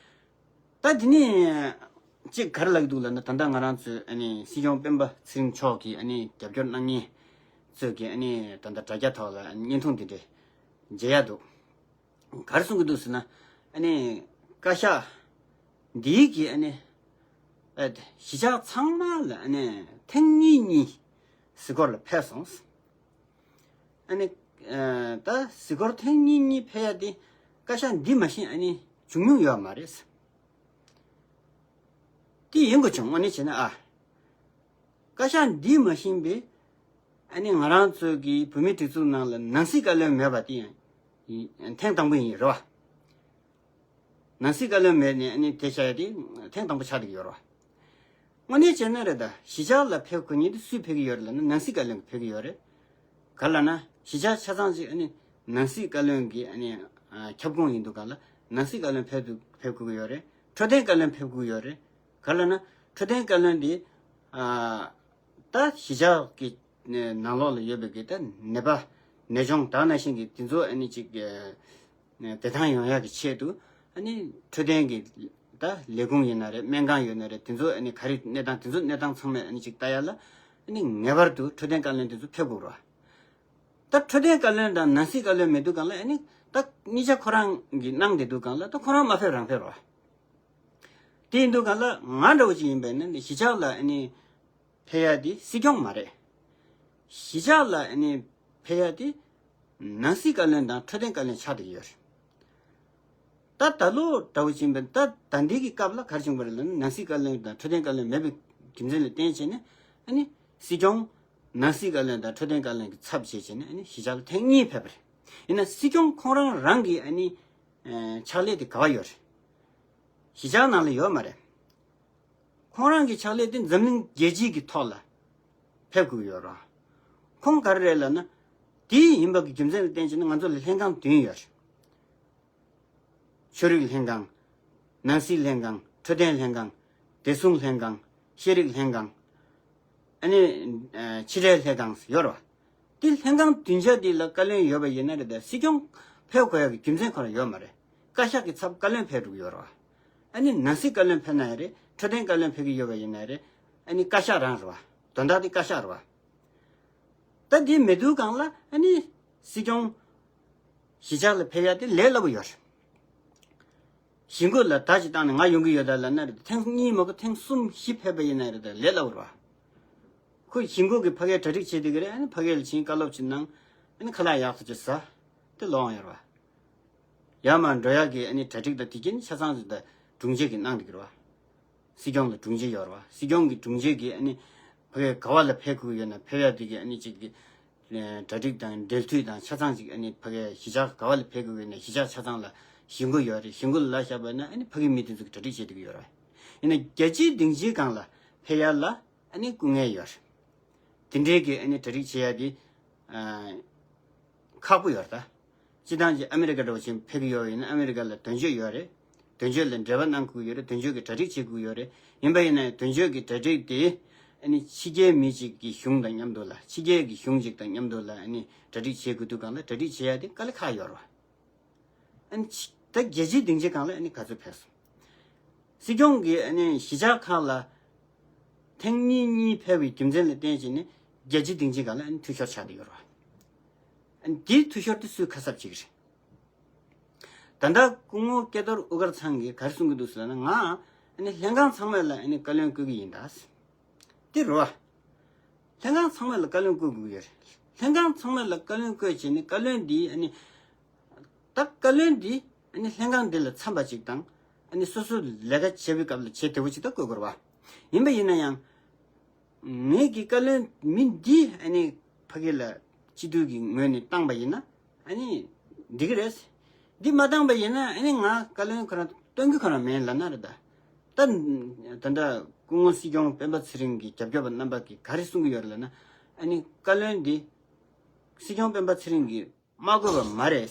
བ། ད་དེ་ནས་གཅིག་ག་རེ་ལབ་ཀྱི་འདུག་ལབ་ན། ད་ལྟ་ང་རང་ཚོའི་ཨ་ནི་སྲིད་སྐྱོང་སྤེན་པ་ཚེ་རིང་མཆོག་གིས་ཨ་ནི་རྒྱབ་སྐྱོར་གནང་མཁན་ཚོས་ཀྱི་ཨ་ནི་ད་ལྟ་དྲ་རྒྱ་ཐོག་ལ་བརྙན་ཐུང་འདི་འདྲ་མཇལ་ཡག་འདུག་ག་རེ་གསུང་གི་འདུག་ཟེར་ན། ཨ་ནི་བཀའ་ཤག་འདིའི་གི་ཨ་ནི་ཨ་གཞིས་ཆགས་ཚང་མ་ལ་ཨ་ནི་ཐེངས་གཉིས་གཉིས་གཟིགས་སྐོར་ལ་ཕེབས་སོང་། ཨ་ནི་ཨ་ད་གཟིགས་སྐོར་ཐེངས་གཉིས་གཉིས་ཕེབས་ཡ་དེ་བཀའ་ཤག་འདི་མ་གཞི་ཨ་ནི་བྱུང་མྱོང་ཡོད་མ་རེད། དེ་ཡིན་དགོས་བྱུང་། དངོས་གནས་བྱས་ན་ཨ། བཀའ་ཤག་འདི་མ་གཞི་པའི་ཨ་ནི་ང་རང་ཚོ་གི་བོད་མིའི་སྒྲིག་འཛུགས་ནང་ལ་ནང་སྲིད་བཀའ་བློན་མེད་པ་དེ་ཡང་ཐེངས་དང་པོ་ཡིན་རེད་བ། ནང་སྲིད་བཀའ་བློན་མེད་ནས་ཨ་ནི་དེ་བྱ་ཡ་དེ་ཐེངས་དང་པོ་ཆགས་བསྡད་ཀྱི་ཡོད་རེད་བ། དངོས་གནས་བྱས་ན་རེད་ད། གཞིས་ཆགས་ལ་ཕེབས་དགོས་མཁན་དེ་སུས་ཕེབས་ཀྱི་ཡོད་རེད་ལབ་ན་ནང་སྲིད་བཀའ་བློན་གྱིས་ཕེབས་ཀྱི་ཡོད་རེད། ག་རེ་ལབ་ན་གཞིས་ཆགས་ཆ་ཚང་ཅིག་ཨ་ནི་ནང་སྲིད་བཀའ་བློན་གྱི་ཨ་ནི་ཨ་ཁྱབ་ཁོངས་ཡིན་དུས་གང་ལ་ནང་སྲིད་བཀའ་བློན་ཕེབས་དུས་ཕེབས་དགོས་ཀྱི་ཡོད་རེད། འཕྲོད་བསྟེན་བཀའ་བློན་ཕེབས་དགོས་ཀྱི་ཡོད་རེད། ག་རེ་ལབ་ན་འཕྲོད་བསྟེན་བཀའ་བློན་དེ་ཨ་ད་གཞིས་ཆགས་ཀྱི་ནང་ལོགས་ལ་ཡོད་པའི་གི་ད་ནད་པ་ནད་གཅོང་དེ་ནང་བཞིན་གྱི་དེ་ཚོ་ཨ་ནི་ཅིག་བདེ་ཐང་ཡོང་ཡག་གི་ཆེད་དུ་ཨ་ནི་འཕྲོད་བསྟེན་གྱི་ད་ལས་ཁུངས་ཡོད་ན་རེད། སྨན་ཁང་ཡོད་ན་རེད། དེ་ཚོ་ཨ་ནི་ག་རེ་གནས་སྟངས་དེ་ཚོ་གནས་སྟངས་ཚང་མ་ཨ་ནི་ཅིག་ལྟ་ཡ་ལ་ཨ་ནི་ངེས་པར་དུ་འཕྲོད་བསྟེན་བཀའ་བློན་དེ་ཚོ་ཕེབས་དགོས་རེད་བ། ད་འཕྲོད་བསྟེན་བཀའ་བློན་དང་ནང་སྲིད་བཀའ་བློན་མེད་དུས་གང་ལ་ཨ་ནི་ད་གཉིས་ཆ་ཁོ་རང་གི་གནང་བསྡད་དུས་གང་ལ་ད་ཁོ་རང་མ་ཕེབས་རང་ཕེབས་རེད་བ། དེ་ཡིན་དུས་གང་ལ་ང་འདྲ་བོ་ཅིག་ཡིན་པས་ན་གཞིས་ཆགས་ལ་ཨ་ནི་ཕེབས་ཡ་དེ་སྲིད་སྐྱོང་མ་རེད། གཞིས་ཆགས་ལ་ཨ་ནི་ཕེབས་ཡ་དེ་ནང་སྲིད་བཀའ་བློན་དང་འཕྲོད་བསྟེན་བཀའ་བློན་ཆགས་བསྡད་ཀྱི་ཡོད་རེད། ད་ད་ལོ་འདྲ་བོ་ཅིག་ཡིན་པས་ད་ད་འདི་གི་སྐབས་ལ་ག་རེ་བྱུང་བ་རེད་ལབ་ན་ནང་སྲིད་བཀའ་བློན་དང་འཕྲོད་བསྟེན་བཀའ་བློན་མེད་པའི་རྒྱུ་མཚན་ལ་བརྟེན་བྱས་ནས་ཨ་ནི་སྲིད་སྐྱོང་ནང་སྲིད་བཀའ་བློན་དང་འཕྲོད་བསྟེན་བཀའ་བློན་གྱི་ཚབ་བྱས་བྱས་ནས་ཨ་ནི་གཞིས་ཆགས་ལ་ཐེངས་གཉིས་ཕེབས་པ་རེད། ཡིན་ན་སྲིད་སྐྱོང་ཁོང་རང་རང་གི་ཨ་ནི་ཕྱག་ལས་དེ་ག་བ་ཡོད་རེད། གཞིས་ཆགས་ནང་ལ་ཡོད་མ་རེད། ཁོང་རང་གི་ཕྱག་ལས་དེ་འཛམ་གླིང་རྒྱལ་སྤྱི་གི་ཐོག་ལ་ཕེབས་དགོས་ཡོད་རེད། ཁོང་ག་རེ་རེད་ལབ་ན། དེ་ཡིན་པ་གི་རྒྱུ་མཚན་ལ་བརྟེན་བྱས་ན་ང་ཚོ་ལ་ལྷན་ཁང་བདུན་ཡོད་རེད། ཆོས་རིག་ལྷན་ཁང་། ནང་སྲིད་ལྷན་ཁང་། འཕྲོད་བསྟེན་ལྷན་ཁང་། བདེ་སྲུང་ལྷན་ཁང་། ཤེས་རིག་ལྷན་ཁང་། ཨ་ནི་ཕྱི་འབྲེལ་ལྷན་ཁང་ཡོད་རེད་བ། དེ་ལྷན་ཁང་བདུན་ཆ་དེ་ལ་བཀའ་བློན་ཡོད་པ་ཡིན་ན་རེད་ད། སྲིད་སྐྱོང་ཕེབས་དགོས་ཡག་གི་རྒྱུ་མཚན་ཁོ་རང་ཡོད་མ་རེད། བཀའ་ཤག་གི་ཚབ་བཀའ་བློན་ཕེབས་འགྲོ་གི་ཡོད་རེད་བ། ཨ་ནི་ནང་སྲིད་བཀའ་བློན་ཕེབས་ན་ཡང་རེད། འཕྲོད་བསྟེན་བཀའ་བློན་ཕེབས་ཀྱི་ཡོད་པ་ཡིན་ན་རེད། ཨ་ནི་བཀའ་ཤག་རང་རེད་བ། དོན་དག་དེ་བཀའ་ཤག་རེད་བ། ད་དེ་མེད་དུས་གང་ལ་ཨ་ནི་སྲིད་སྐྱོང་གཞིས་ཆགས་ལ་ཕེབས་ཡག་དེ་ལས་སླ་པོ་ཡོད་རེད། གཞིས་འགོ་ལ་བརྡ་ཅིག་བཏང་ནས་ང་ཡོང་གི་ཡོད་ད་ལབ་ན་རེད། ཐེངས་གཉིས་མ་གཏོགས་ཐེངས་གསུམ་བཞི་ཕེབས་པ་ཡིན་ན་རེད་ད་ལས་སླ་པོ་རེད་བ། ཁོ་གཞིས་འགོ་གི་ཕ་གིར་གྲ་སྒྲིག་བྱེད་དུས་ཀྱི་རེད། ཨ་ནི་ཕ་གི་ལ་ཕྱིན་བཀའ་སློབ་ཅིག་གནང་། ཨ་ནི་ཁ་ལག་ཡག་ཐག་ཆོད་ཟ། དེ་ལོག་ཡོང་ཡོད་རེད་བ། ཡར་མར་འགྲོ་ཡག་གི་ཨ་ནི་གྲ་སྒྲིག་དང་དེ་གྱིས་ཆ་ཚང་ཞིག་དང་དྲུང་ཆེ་གིས་གནང་བསྡད་ཀྱི་རེད་བ། སྲིད་སྐྱོང་ལ་དྲུང་ཆེ་ཡོད་རེད་བ། སྲིད་སྐྱོང་གི་དྲུང་ཆེ་གིས་ཨ་ནི་ཕ་གིར་ག་བ་ལ་ཕེབས་དགོས་ཡོད་ན་ཕེབས་ཡག་དེ་གི་ཨ་ནི་ཅིག་གི་གྲ་སྒྲིག་དང་འབྲེལ་མཐུད་དང་ཆ་ཚང་ཅིག་ཨ་ནི་ཕ་གིར་གཞིས་ཆགས་ག་བ་ལ་ཕེབས་དགོས་ཡོད་ན་གཞིས་ཆགས་ཆ་ཚང་ལ་ཞུ་འགོ་ཡོད་རེད། ཞུ་འགོ་ལ་བཞག་པ་ན་ཨ་ནི་ཕ་གིའི་མི་དེ་ཚོ་གིས་གྲ་སྒྲིག་བྱེད་བསྡད་ཀྱི་ཡོད་རེད། ཡིན་ན་རྒྱལ་སྤྱིའི་སྡིངས་ཆའི་སྒང་ལ་ཕེབས་ཡག་ལ་ཨ་ནི་སྐུ་ངལ་ཡོད་རེད། དེ་འདྲའི་གི་ཨ་ནི་གྲ་སྒྲིག་བྱེད་ཡག་དེ་ཨ་ཁག་པོ་ཡོད་རེད་ད། སྤྱིར་བཏང་གི་ཨ་མི་རི་ཀ་འདྲ་བོ་ཞིག་ཕེབས་ཀྱི་ཡོད་ཡིན་ན་ཨ་མི་རི་ཀ་ལ་དོན་གཅོད་ཡོད་རེད། དོན་གཅོད་ལ་འབྲེལ་བ་གནང་དགོས་ཡོད་རེད། དོན་གཅོད་ཀྱི་གྲ་སྒྲིག་བྱེད་དགོས་ཡོད་རེད། ཡིན་པ་ཡིན་ན་ཡང་དོན་གཅོད་ཀྱི་གྲ་སྒྲིག་དེ་ཨ་ནི་ཕྱི་རྒྱལ་མི་གཅིག་གི་གཞུང་དང་མཉམ་དུ་ལ་ཕྱི་རྒྱལ་གྱི་གཞུང་གཅིག་དང་མཉམ་དུ་ལ་ཨ་ནི་གྲ་སྒྲིག་བྱེད་དགོས་དུས་སྒང་ལ་གྲ་སྒྲིག་བྱེད་ཡག་དེ་དཀའ་ལས་ཁག་ཡོད་རེད་བ། ཨ་ནི་ཕྱི་ད་རྒྱལ་སྤྱིའི་སྡིངས་ཆའི་སྒང་ལ་ཨ་ནི་ག་ཚོད་ཕེབས་སོང་། སྲིད་སྐྱོང་གིས་ཨ་ནི་གཞིས་ཆགས་ཁག་ལ་ཐེངས་གཉིས་གཉིས་ཕེབས་པའི་རྒྱུ་མཚན་ལ་བརྟེན་བྱས་ནས་རྒྱལ་སྤྱིའི་སྡིངས་ཆའི་སྒང་ལ་ཨ་ནི་འཐུས་ཤོར་ཆགས་བསྡད་ཡོད་རེད་བ། ཨ་ནི་དེའི་འཐུས་ཤོར་དེ་སུས་ཁ་གསབ་བྱེད་ཀྱི་རེད། ད་ལྟ་སྐུ་ངོ་སྐལ་རྡོར་དབུ་དཀར་ཚང་གིས་ག་རེ་གསུང་གི་འདུག་ཟེར་ན། ང་ཨ་ནི་ལྷན་ཁང་ཚང་མ་ལ་ཨ་ནི་བཀའ་བློན་བསྐོ་གི་ཡིན་ད། དེ་རེད་བ། ལྷན་ཁང་ཚང་མ་ལ་བཀའ་བློན་བསྐོ་དགོས་ཀྱི་ཡོད་རེད། ལྷན་ཁང་ཚང་མ་ལ་བཀའ་བློན་བསྐོས་བྱས་ནས་བཀའ་བློན་འདི་ཨ་ནི་ད་བཀའ་བློན་འདི་ཨ་ནི་ལྷན་ཁང་འདི་ལ་འཚམ་པ་ཅིག་དང་ཨ་ནི་སོ་སོ་ལས་ཀ་བྱེད་པའི་སྐབས་ལ་བྱེད་བདེ་བོ་ཅིག་ད་བསྐོ་དགོས་རེད་བ། ཡིན་པ་ཡིན་ན་ཡང་། ངེད་ཀྱི་བཀའ་བློན་མི་འདི་ཨ་ནི་ཕ་གི་ལ་སྤྱི་འཐུས་ཀྱི་ངོས་ནས་བཏང་པ་ཡིན་ན་ཨ་ནི་འགྲིག་གི་རེད། འདི་མ་བཏང་པ་ཡིན་ན་ཨ་ནི་ང་བཀའ་བློན་ཁོ་རང་སྟོན་གི་ཁོ་རང་མེད་ལབ་ན་རེད་ད། ད་ད་ལྟ་སྐུ་ངོ་སྲིད་སྐྱོང་སྤེན་པ་ཚེ་རིང་གི་རྒྱབ་སྐྱོར་པ་རྣམ་པ་གིས་ག་རེ་གསུང་གི་ཡོད་རེད་ལབ་ན། ཨ་ནི་བཀའ་བློན་འདི་སྲིད་སྐྱོང་སྤེན་པ་ཚེ་རིང་གིས་མ་བསྐོས་པ་མ་རེད།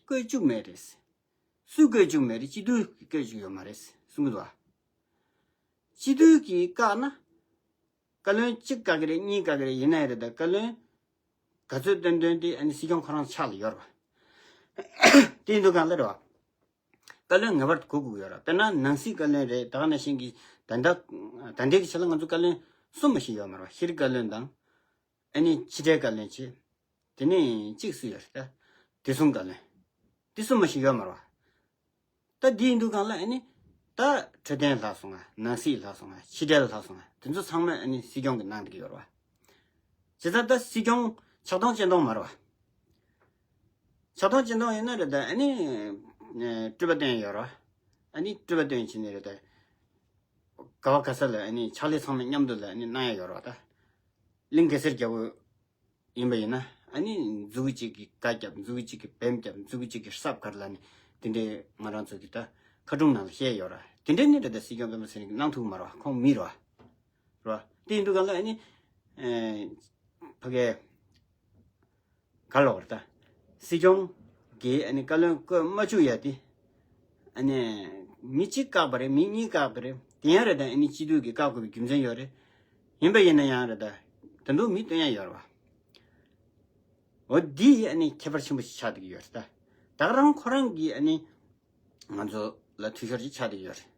བསྐོས་བཅུག་མེད་རེད། སུས་བསྐོས་བཅུག་མེད་རེད། སྤྱི་འཐུས་ཀྱིས་བསྐོས་བཅུག་ཡོད་མ་རེད་གསུང་གི་འདུག་ཨ། སྤྱི་འཐུས་ཀྱིས་བཀག་ན། བཀའ་བློན་གཅིག་བཀག་གི་རེད། གཉིས་བཀག་གི་རེད། ཡིན་ན་ཡང་རེད་ད། བཀའ་བློན་ག་ཚོད་བཏོན་བཏོན་དེ་ཨ་ནི་སྲིད་སྐྱོང་ཁོ་རང་ཕྱག་ལ་ཡོད་རེད་བ། དེ་ཡིན་དུས་སྒང་ལ་རེད་བ། བཀའ་བློན་ངེས་པར་དུ་དགོས་དགོས་ཡོད་རེད། དཔེར་ན་ནང་སྲིད་བཀའ་བློན་རེད། ད་ག་ནང་བཞིན་གྱི་ད་ལྟ་ད་ལྟའི་གི་ཆ་ལ་ང་ཚོ་བཀའ་བློན་གསུམ་མ་ཞིག་ཡོད་མ་རེད་བ། ཤེས་རིག་བཀའ་བློན་དང་། ཨ་ནི་ཕྱི་དྲིལ་བཀའ་བློན་བྱས། དེ་ནས་གཅིག་སུ་ཡོད་རེད་ད། བདེ་སྲུང་བཀའ་བློན། དེ་གསུམ་མ་ཞིག་ཡོད་མ་རེད་བ། ད་འདི་ཡིན་དུས་སྒང་ལ་ཨ་ནི། ད་འཕྲོད་བསྟེན་ལྷག་སོང་ང་། ནང་སྲིད་ལྷག་སོང་ང་། ཕྱི་དྲིལ་ལྷག་སོང་ང་། དེ་ཚོ་ཚང་མ་ཨ་ནི་སྲིད་སྐྱོང་གིས་གནང་བསྡད་ཀྱི་ཡོད་རེད་བ། བྱས་ཙང་ད་སྲིད་སྐྱོང་ཆག་སྡང་ཅན་སྟོང་མ་རེད་བ། ཆག་སྡང་ཅན་སྟོང་ཡིན་ན་རེད་ད། ཨ་ནི། ཨ། སྤྲུལ་པ་བཏོན་ཡོད་རེད་བ། ཨ་ནི་སྤྲུལ་པ་བཏོན་བྱས་ནས་རེད་ད། ག་བ་ག་ས་ལ་ཨ་ནི་ཕྱག་ལས་ཚང་མ་མཉམ་དུ་ལ་ཨ་ནི་གནང་ཡ་ཡོད་རེད་བ་ད། གླིང་གེ་སར་རྒྱལ་པོ། ཡིན་པ་ཡིན་ན་ཨ་ནི་མཛུ་གུ་གཅིག་གིས་སྒ་རྒྱབ། མཛུ་གུ་གཅིག་གིས་བེམ་རྒྱབ། མཛུ་གུ་གཅིག་གིས་སྲབ་གར་ལབ་ནས་དེ་འདྲའི་ང་རང་ཚོ་གི་ད་ཁ་སྒྲུང་ནང་ལ་བཤད་ཡོད་ར། དེ་འདྲའི་ནི་རེད་ད། སྲིད་སྐྱོང་སྤེན་པ་ཚེ་རིང་གིས་གནང་ཐུབ་མ་རེད་བ། ཁོང་མི་རེད་བ། རེད་བ། དེ་ཡིན་དུས་སྒང་ལ་ཨ་ནི་ཨེ་ཕ་གའི་ག་ལབ་དགོས་རེད་ད། སྲིད་སྐྱོང་གིས་ཨ་ནི་བཀའ་བློན་བསྐོ་མ་བཅུག་ཡ་དེ། ཨ་ནི་མི་གཅིག་བཀག་པ་རེད། མི་གཉིས་བཀག་པ་རེད། དེ་ཡང་རེད་ད། ཨ་ནི་སྤྱི་འཐུས་ཀྱིས་བཀག་དགོས་པའི་རྒྱུ་མཚན་ཡོད་རེད། ཡིན་པ་ཡིན་ན་ཡང་རེད་ད། ད་དུང་མི་བཏོན་ཡ་ཡོད་རེད་བ། འོ་འདི་ཨ་ནི་ཁྱད་པར་ཆེན་པོ་ཞིག་ཆགས་བསྡད་ཀྱི་ཡོད་རེད་ད། ད་ག་རང་ཁོ་རང་གིས་ཨ་ནི་ང་ཚོ་ལ་འཐུས་ཤོར་ཅིག་ཆགས་བསྡད་ཀྱི་ཡོད་རེད།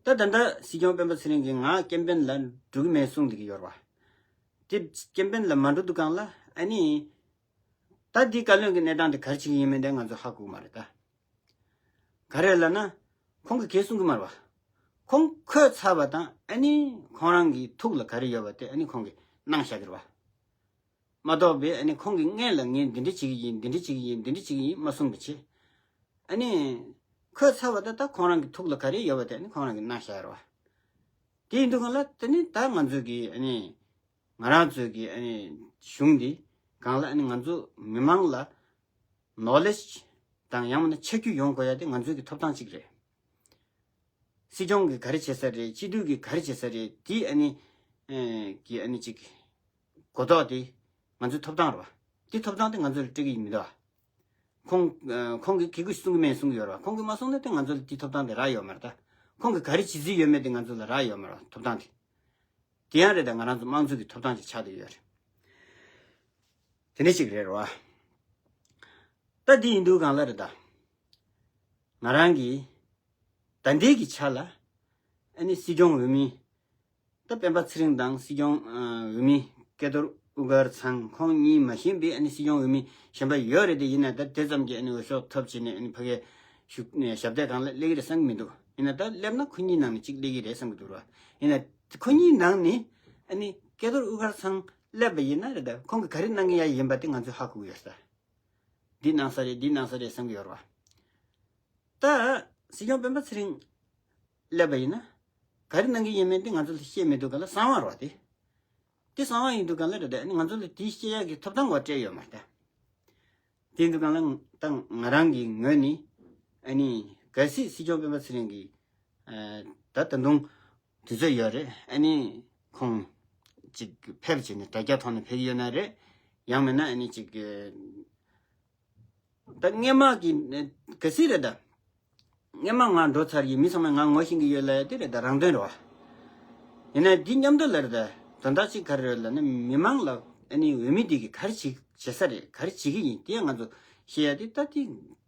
ད་ད་ལྟ་སྲིད་སྐྱོང་སྤེན་པ་ཚེ་རིང་གིས་ང་ཀེམ་པེན་ལ་འགྲོ་གི་མེད་གསུངས་བསྡད་ཀྱི་ཡོད་རེད་བ། དེ་ཀེམ་པེན་ལ་མ་འགྲོ་དུས་སྒང་ལ་ཨ་ནི། ད་འདི་བཀའ་བློན་གྱི་གནས་སྟངས་དེ་ག་རེ་བྱེད་ཀྱི་ཡིན་མིན་དེ་ང་ཚོ་ཧ་གོ་གི་མ་རེད་ད། ག་རེ་ལབ་ན། ཁོང་གིས་གང་གསུང་གི་མ་རེད་བ། ཁོང་འཁོད་ཚར་བ་དང་ཨ་ནི་ཁོང་རང་གི་ཐུགས་ལ་ག་རེ་ཡོད་པ་དེ་ཨ་ནི་ཁོང་གིས་གནང་བཞག་གི་རེད་བ། མ་གཏོགས་པའི་ཨ་ནི་ཁོང་གིས་སྔོན་ལ་ངས་འདི་འདྲ་བྱེད་ཀྱི་ཡིན། འདི་འདྲ་བྱེད་ཀྱི་ཡིན། འདི་འདྲ་བྱེད་ཀྱི་ཡིན་མ་གསུངས་པ་བྱས། ཨ་ནི་འཁོད་ཚར་བ་དང་ད་ཁོང་རང་གི་ཐུགས་ལ་ག་རེ་ཡོད་པ་དེ་ཨ་ནི་ཁོང་རང་གིས་གནང་བཞག་ཡོད་རེད་བ། དེ་ཡིན་དུས་སྒང་ལ་དེ་ནི་ད་ང་ཚོ་གི་ཨ་ནི། ང་རང་ཚོའི་གི་ཨ་ནི་གཞུང་འདི་སྒང་ལ་ཨ་ནི་ང་ཚོ་མི་མང་ལ་ནོ་ལེཇ་དང་ཡང་མིན་ན་ཆ་རྒྱུས་ཡོང་དགོས་ཡ་དེ་ང་ཚོའི་གི་ཐོབ་ཐང་གཅིག་རེད། སྲིད་སྐྱོང་གིས་ག་རེ་བྱེད་ས་རེད། སྤྱི་འཐུས་ཀྱིས་ག་རེ་བྱེད་ས་རེད། དེ་ཨ་ནི་ཨེ་གི་ཨ་ནི་གཅིག་གོ་རྟོགས་དེ་ང་ཚོའི་ཐོབ་ཐང་རེད་བ། དེ་ཐོབ་ཐང་དེ་ང་ཚོ་ལ་སྤྲད་ཀྱི་ཡིན་མི་འདུག་བ། ཁོང་ཨ་ཁོང་གིས་གི་གུ་གསུང་གི་མེད་གསུང་གི་ཡོད་རེད་བ། ཁོང་གིས་མ་གསུང་ན་དེ་ང་ཚོ་ལ་དེ་ཐོབ་ཐང་དེ་རག་ཡོད་མ་རེད་ད། ཁོང་གིས་ག་རེ་བྱེད་རྩིས་ཡོད་མེད་དེ་ང་ཚོ་ལ་རག་ཡོད་མ་རེད་བ། ཐོབ་ཐང་དེ། དེ་ཡང་རེད་ད། ང་རང་ཚོ་དམངས་གཙོ་གི་ཐོབ་ཐང་ཅིག་ཆགས་བསྡད་ཡོད་རེད། དེ་འདྲ་ཅིག་རེད་རེད་བ། ད་འདི་ཡིན་དུས་སྒང་ལ་རེད་ད། ང་རང་གིས་ད་ལྟའི་གི་ཆ་ལ་ཨ་ནི་སྲིད་སྐྱོང་འོས་མི་ད་སྤེན་པ་ཚེ་རིང་དང་སྲིད་སྐྱོང་ཨ་འོས་མི་སྐལ་རྡོར་དབུ་དཀར་ཚང་ཁོང་གཉིས་མ་གཞན་པའི་ཨ་ནི་སྲིད་སྐྱོང་འོས་མི་གཞན་པ་ཡོད་རེད་དེ། ཡིན་ན་ད་དེ་ཙམ་གྱི་ཨ་ནི་འོས་ཤོག་ཐོབ་བྱས་ནས་ཨ་ནི་ཕ་གའི་བཞུགས་ནས་ཞབས་སྟེགས་སྒང་ལ་སླེབས་ཀྱི་རེད་བསམ་གྱི་མི་འདུག་ཡིན་ན་ད་སླེབས་ན་ཁོ་གཉིས་ནང་ནས་གཅིག་སླེབས་ཀྱི་རེད་བསམ་གྱི་འདུག་ར། ཡིན་ན། ཁོ་གཉིས་ནང་ནས་ཨ་ནི་སྐལ་རྡོར་དབུ་དཀར་ཚང་སླེབས་པ་ཡིན་ན་རེད་ད། ཁོང་གིས་ག་རེ་གནང་གི་ཡ་ཡིན་པ་དེ་ང་ཚོས་ཧ་གོ་གི་ཡོད་ས། འདི་གནང་ས་རེད། འདི་གནང་ས་རེད་བསམ་གི་ཡོད་རེད་བ། ད་སྲིད་སྐྱོང་སྤེན་པ་ཚེ་རིང་སླེབས་པ་ཡིན་ན་ག་རེ་གནང་གི་ཡིན་མིན་དེ་ང་ཚོ་ལ་བཤད་མི་འདུག་ག་ལ། གསང་བ་རེད་བ་དེ། དེ་གསང་བ་ཡིན་འདུག་ག་ལ་རེད་དེ། ཨ་ནི་ང་ཚོ་ལ་དེ་བཤད་ཡག་གི་ཐོབ་ཐང་གོ་སྤྲད་ཡོད་མ་རེད་ད། དེ་འདུག་ག་ལ་ད་ང་རང་གི་ངོས་ནས་ཨ་ནི་གལ་སྲིད་སྲིད་སྐྱོང་སྤེན་པ་ཚེ་རིང་གིས་ད་ད་དུང་དུས་ཚོད་ཡོད་རེད། ཨ་ནི་ཁོང་ཅིག་ཕེབས་བྱས་ནས་དྲ་རྒྱ་ཐོག་ནས་ཕེབས་ཀྱི་ཡོད་ན་རེད། ཡང་མིན་ན་ཨ་ནི་ཅིག་ད་སྔས་མ་གི་གལ་སྲིད་རེད་ད། སྔས་མ་ང་འགྲོ་ཚར་ཡིན། མི་ཚང་མས་ང་ངོ་ཤེས་ཀྱི་ཡོད་ལབ་ཡ་དེ་རེད་ད། རང་དོན་རེད་བ། ཡིན་ན་འདི་མཉམ་དུ་ལ་རེད་ད། དོན་དག་ཅིག་ག་རེ་རེད་ལབ་ན། མི་མང་ལ་ཨ་ནི་འོས་མི་དེ་གིས་ག་རེ་བྱེད་བྱེད་ས་རེད། ག་རེ་བྱེད་ཀྱི་ཡིན་དེ་ང་ཚོ་ཤེས་ཡ་དེ་ད་དེ་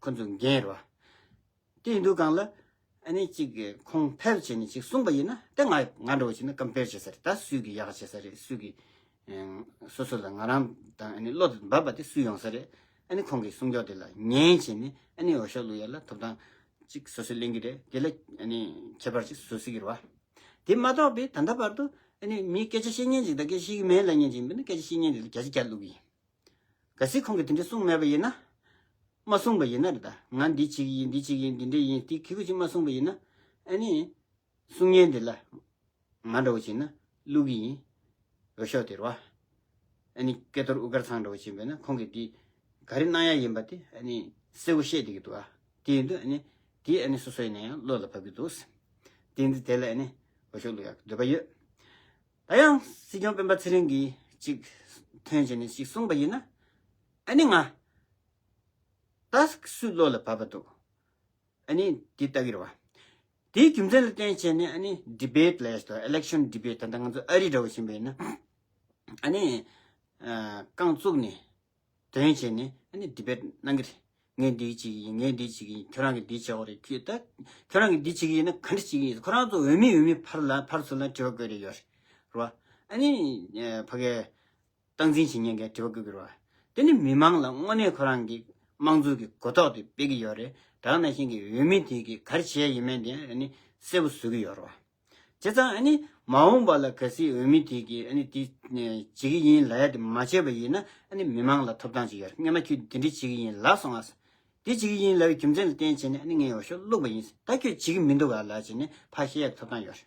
ཁོ་ཚོ་འགན་རེད་བ། དེ་ཡིན་དུས་སྒང་ལ་ཨ་ནི་ཅིག་ཁོང་ཕེབས་བྱས་ནས་ཅིག་གསུངས་པ་ཡིན་ན། དེ་ང་ང་འདྲ་བོ་བྱས་ན་ཀམ་པེར་བྱེད་ས་རེད་ད། སུས་ཀྱི་ཡག་བྱེད་ས་རེད། སུས་ཀྱི་སོ་སོ་ལ་ང་རང་དང་ཨ་ནི་བློ་དང་འབབ་པ་དེ་སུས་ཡོང་ས་རེད། ཨ་ནི་ཁོང་གི་གསུང་ཕྱོགས་དེ་ལ་ཉན་བྱས་ནས་ཨ་ནི་འོས་ཤོག་བླུག་ཡ་ལ་ཐོབ་ཐང་ཅིག་སོ་སོས་ལེན་གྱི་རེད། དེ་ལ་ཨ་ནི་ཁྱད་པར་ཅིག་བཟོ་སྲིད་ཀྱི་རེད་བ། དེ་མ་གཏོགས་པའི་ད་ལྟ་བར་དུ་ཨ་ནི་མི་སྐད་ཆ་བཤད་མཁན་ཅིག་དང་སྐད་ཆ་བཤད་ཀྱི་མེད་ལབ་མཁན་ཅིག་ཡིན་པ་ན་སྐད་ཆ་བཤད་མཁན་དེ་ལ་བརྒྱ་ཆ་བརྒྱ་བླུག་གི་ཡིན། གལ་སྲིད་ཁོང་གིས་དེ་འདྲ་གསུངས་མེད་པ་ཡིན་ན། མ་གསུངས་པ་ཡིན་ན་རེད་ད། ང་འདི་བྱེད་ཀྱི་ཡིན། འདི་བྱེད་ཀྱི་ཡིན། འདི་འདྲ་ཡིན། དེ་གི་གུ་ཅིག་མ་གསུངས་པ་ཡིན་ན། ཨ་ནི་གསུང་མཁན་དེ་ལ་ང་འདྲ་བོ་བྱས་ན་བླུག་གི་ཡིན། འོས་ཤོག་དེ་རེད་བ། ཨ་ནི་སྐལ་རྡོར་དབུ་དཀར་ཚང་འདྲ་བོ་བྱས་པས་ན་ཁོང་གིས་འདི་ག་རེ་གནང་ཡ་ཡིན་པ་དེ་ཨ་ནི་གསལ་པོ་བཤད་བསྡད་ཀྱི་འདུག་ཨ། དེ་ཡིན་དུས་ཨ་ནི་དེ་ཨ་ནི་སོ་སོ་ཡིན་ན་ཡང་བློ་ལ་བབས་ཀྱི་འདུག། དེ་ཡིན་དུས་དེ་ལ་ཨ་ནི་འོས་ཤོག་བླུག་ཡག་འདོད་པ་ཡོད། ད་ཡང་སྲིད་སྐྱོང་སྤེན་པ་ཚེ་རིང་གིས་ཅིག་ཐོན་བྱས་ནས་ཅིག་གསུངས་པ་ཡིན་ན། ཨ་ནི་ང་ད་སུས་བློ་ལ་བབས་པ་འདུག། ཨ་ནི་འདི་ལྟ་གི་རེད་བ། དེའི་རྒྱུ་མཚན་ལ་བརྟེན་བྱས་ནས་ཨ་ནི་ཌི་བེཊ་ལབ་ཡ་ཞིག་དང་། ཨི་ལེག་ཤན་ཌི་བེཊ། ད་ལྟ་ང་ཚོ་ཨ་རི་འདྲ་བོ་ཕྱིན་པ་ཡིན་ན་ཨ་ནི་ཨ་རྐང་བཙུགས་ནས་འདོན་བྱས་ནས་ཨ་ནི་ཌི་བེཊ་གནང་གི་རེད། ངས་འདི་བྱེད་ཀྱི་ཡིན། ངས་འདི་བྱེད་ཀྱི་ཡིན། ཁྱོད་རང་གིས་འདི་བྱེད་དགོས་རེད། ཁྱོད་ད་ཁྱོད་རང་གིས་འདི་བྱེད་ཀྱི་ཡིན་ན་ག་འདྲ་བྱེད་ཀྱི་ཡིན། ཁོ་རང་ཚོ་འོས་མི་འོས་མི་ཕར་ལ་ཕར་ཚུར་ལ་དྲི་བ་བཀོད་རེ་ཡོད་རེད་བ། ཨ་ནི་ཕ་གའི་སྟངས་འཛིན་བྱེད་མཁན་གྱིས་དྲི་བ་བཀོད་ཀྱི་རེད་བ། དེ་ནི་མི་མང་ལ་དངོས་གནས་ཁོ་རང་གི་དམངས་གཙོ་གི་གོ་རྟོགས་དེ་སྤེལ་གྱི་ཡོད་རེད། ད་ག་ནང་བཞིན་གྱི་འོས་མི་དེ་གིས་ག་རེ་བྱས་ཡིན་མིན་དེ་ཨ་ནི་གསལ་པོ་བཟོ་གི་ཡོད་རེད་བ། བྱས་ཙང་ཨ་ནི་མ་འོངས་པ་ལ་གལ་སྲིད་འོས་མི་དེ་གིས་ཨ་ནི་དེ་བྱེད་ཀྱི་ཡིན་ལབ་ཡ་དེ་མ་བྱས་པ་ཡིན་ན་ཨ་ནི་མི་མང་ལ་ཐོབ་ཐང་ཅིག་ཡོད་རེད། སྔོན་མ་ཁྱོད་དེ་འདྲ་བྱེད་ཀྱི་ཡིན་ལབ་སོང་ང་། དེ་བྱེད་ཀྱི་ཡིན་ལབ་པའི་རྒྱུ་མཚན་ལ་བརྟེན་བྱས་ནས་ཨ་ནི་ངས་འོས་ཤོག་བླུགས་པ་ཡིན། ད་ཁྱོད་བྱེད་ཀྱི་མི་འདུག་ག་ལབ་བྱས་ནས་ཕར་བཤད་ཡག་ཐོབ་ཐང་ཡོད་རེད།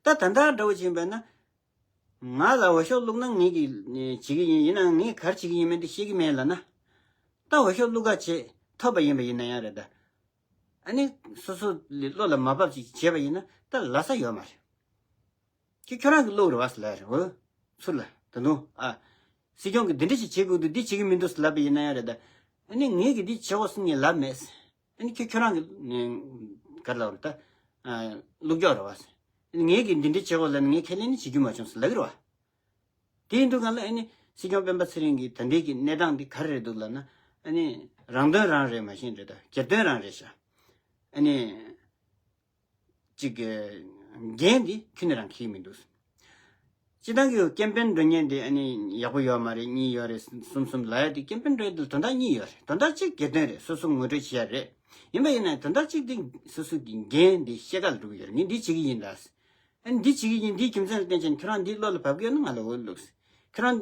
ད་ད་ལྟ་འདྲ་བོ་བྱས་པས་ན། ང་ལ་འོས་ཤོག་བླུགས་ན་ངེད་ཀྱིས་བྱེད་ཀྱི་ཡིན། ཡིན་ནའང་ངས་ག་རེ་བྱེད་ཀྱི་ཡིན་མིན་དེ་ཤེས་ཀྱི་མེད་ལབ་ན། ད་འོས་ཤོག་བླུགས་ག་བྱེད་ཐོབ་པ་ཡིན་པ་ཡིན་ན་ཡང་རེད་ད། ཨ་ནི་སོ་སོ་ལ་བློ་ལ་མ་བབས་ཅིག་བྱས་པ་ཡིན་ན་ད་ལབ་ས་ཡོད་མ་རེད། ཁྱོད་ཁྱོད་རང་གིས་བླུགས་རེད་བ་ལབ་རེད། འོ་ཚུར་ལ་ད་དུང་ཨ། སྲིད་སྐྱོང་གིས་འདི་འདྲ་ཞིག་བྱེད་དགོས་འདུག། འདི་བྱེད་ཀྱི་མི་འདུག་ལབ་པ་ཡིན་ན་ཡང་རེད་ད། ཨ་ནི་ངེད་ཀྱིས་འདི་བྱེད་དགོས་ཟེར་ངས་ལབ་མེད། ཨ་ནི་ཁྱོད་ཁྱོད་རང་གིས་ག་རེ་ལབ་རེད་ད། ཨ་བླུགས་རྒྱུ་རེད་བ། ཨ་ནི་ངེད་ཀྱིས་འདི་འདྲ་བྱེད་དགོས་ལབ་ནས་ངས་ཁས་ལེན་ནི་བྱེད་རྒྱུ་མ་བྱུང་ཟེར་ལབ་ཀྱི་རེད་བ། དེ་ཡིན་དུས་སྒང་ལ་ཨ་ནི་སྲིད་སྐྱོང་སྤེན་པ་ཚེ་རིང་གིས་ད་ལྟའི་གི་གནས་སྟངས་འདི་ག་རེ་རེད་འདུག་ལབ་ན། ཨ་ནི་རང་དོན་རང་རེད་མ་གཞི་རེད་ད། སྒེར་དོན་རང་རེད་ཤག། ཨ་ནི་ཅིག་གི་འགན་འདི་ཁྱོན་ནས་རང་འཁྱེར་གྱི་མི་འདུག། སྤྱིར་བཏང་གི་ཀེམ་པེན་འགྲོ་མཁན་དེ་ཨ་ནི་ཡག་པོ་ཡོད་མ་རེད། གཉིས་ཡོད་རེད། གསུམ་གསུམ་ལབ་ཡ་དེ། ཀེམ་པེན་འགྲོ་ཡ་དེ་དོན་དག་གཉིས་ཡོད་རེད། དོན་དག་གཅིག་སྒེར་དོན་རེད། སོ་སོ་ངོ་སྤྲོད་བྱེད་ཡ་རེད། ཡིན་པ་ཡིན་ན་དོན་དག་གཅིག་དེ་སོ་སོ་གི་འགན་དེ་ཤེས་ག་ལ་འགྲོ་གི་ཡོད་རེད། ངས་འདི་བྱེད་ཀྱི་ཡིན་ད། ཨ་ནི་འདི་བྱེད་ཀྱི་ཡིན། འདིའི་རྒྱུ་མཚན་ལ་བརྟེན་བྱས་ནས་ཁྱོད་རང་འདི་བློ་ལ་བབས་ཀྱི་ཡོད་ན་ང་ལ་འོས་བླུགས། ཁྱོད་རང་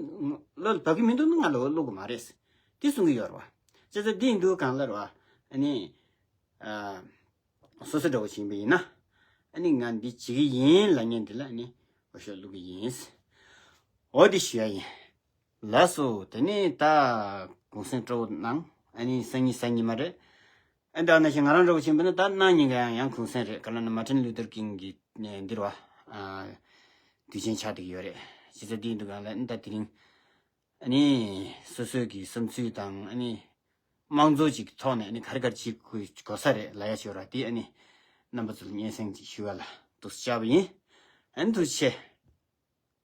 བློ་ལ་བབས་ཀྱི་མི་འདུག་ན་ང་ལ་འོས་བླུགས་དགོས་མ་རེད། དེ་གསུང་གི་ཡོད་རེད་བ། བྱས་ཙང་འདི་ཡིན་དུས་སྒང་ལ་རེད་བ། ཨ་ནི་ཨ། སོ་སོ་འདྲ་བོ་ཞིག་ཡིན་པ་ཡིན་ན། ཨ་ནི་ང་འདི་བྱེད་ཀྱི་ཡིན་ལབ་མཁན་འདི་ལ་ཨ་ནི་འོས་ཤོག་བླུག་གི་ཡིན། འོ་འདི་ཞུ་ཡ་ཡིན། ལགས་སོ། དེ་ནས་ད་གུང་སེང་སྤྲོ་བོ་གནང་། ཨ་ནི་སང་ཉིན་གཟའ་ཉི་མ་རེད། ཨ་ནི་ད་ནང་བཞིན་ང་རང་འདྲ་བོ་ཞིག་ཡིན་པ་ན་ད་གནངས་ཉིན་ག་ཡང་ཡང་གུང་སེང་རེད། ག་ལབ་ན་མར་ཊིན་ལུ་ཐར་ཀིང་གི་འདིར་བ། ཨ། དུས་ཆེན་ཆགས་བསྡད་ཀྱི་ཡོད་རེད། བྱས་ཙང་དེ་ཡིན་དུས་སྒང་ལ་ཨ་ནི་ད་དེ་རིང་ཨ་ནི་སོ་སོའི་གི་བསམ་ཚུལ་དང་ཨ་ནི་དམངས་གཙོ་ཅིག་གི་ཐོག་ནས་ཨ་ནི་ག་རེ་ག་རེ་བྱེད་དགོས་ས་རེད་ལབ་ཡ་ཞིག་ཡོད་ར། དེ་ཨ་ནི་རྣམ་པ་ཚོ་ལ་སྙན་སེང་ཅིག་ཞུ་བ་ལ་འདུག་སེ་བཅར་བ་ཡིན། ཨ་ནི་ཐུགས་རྗེ་ཆེ།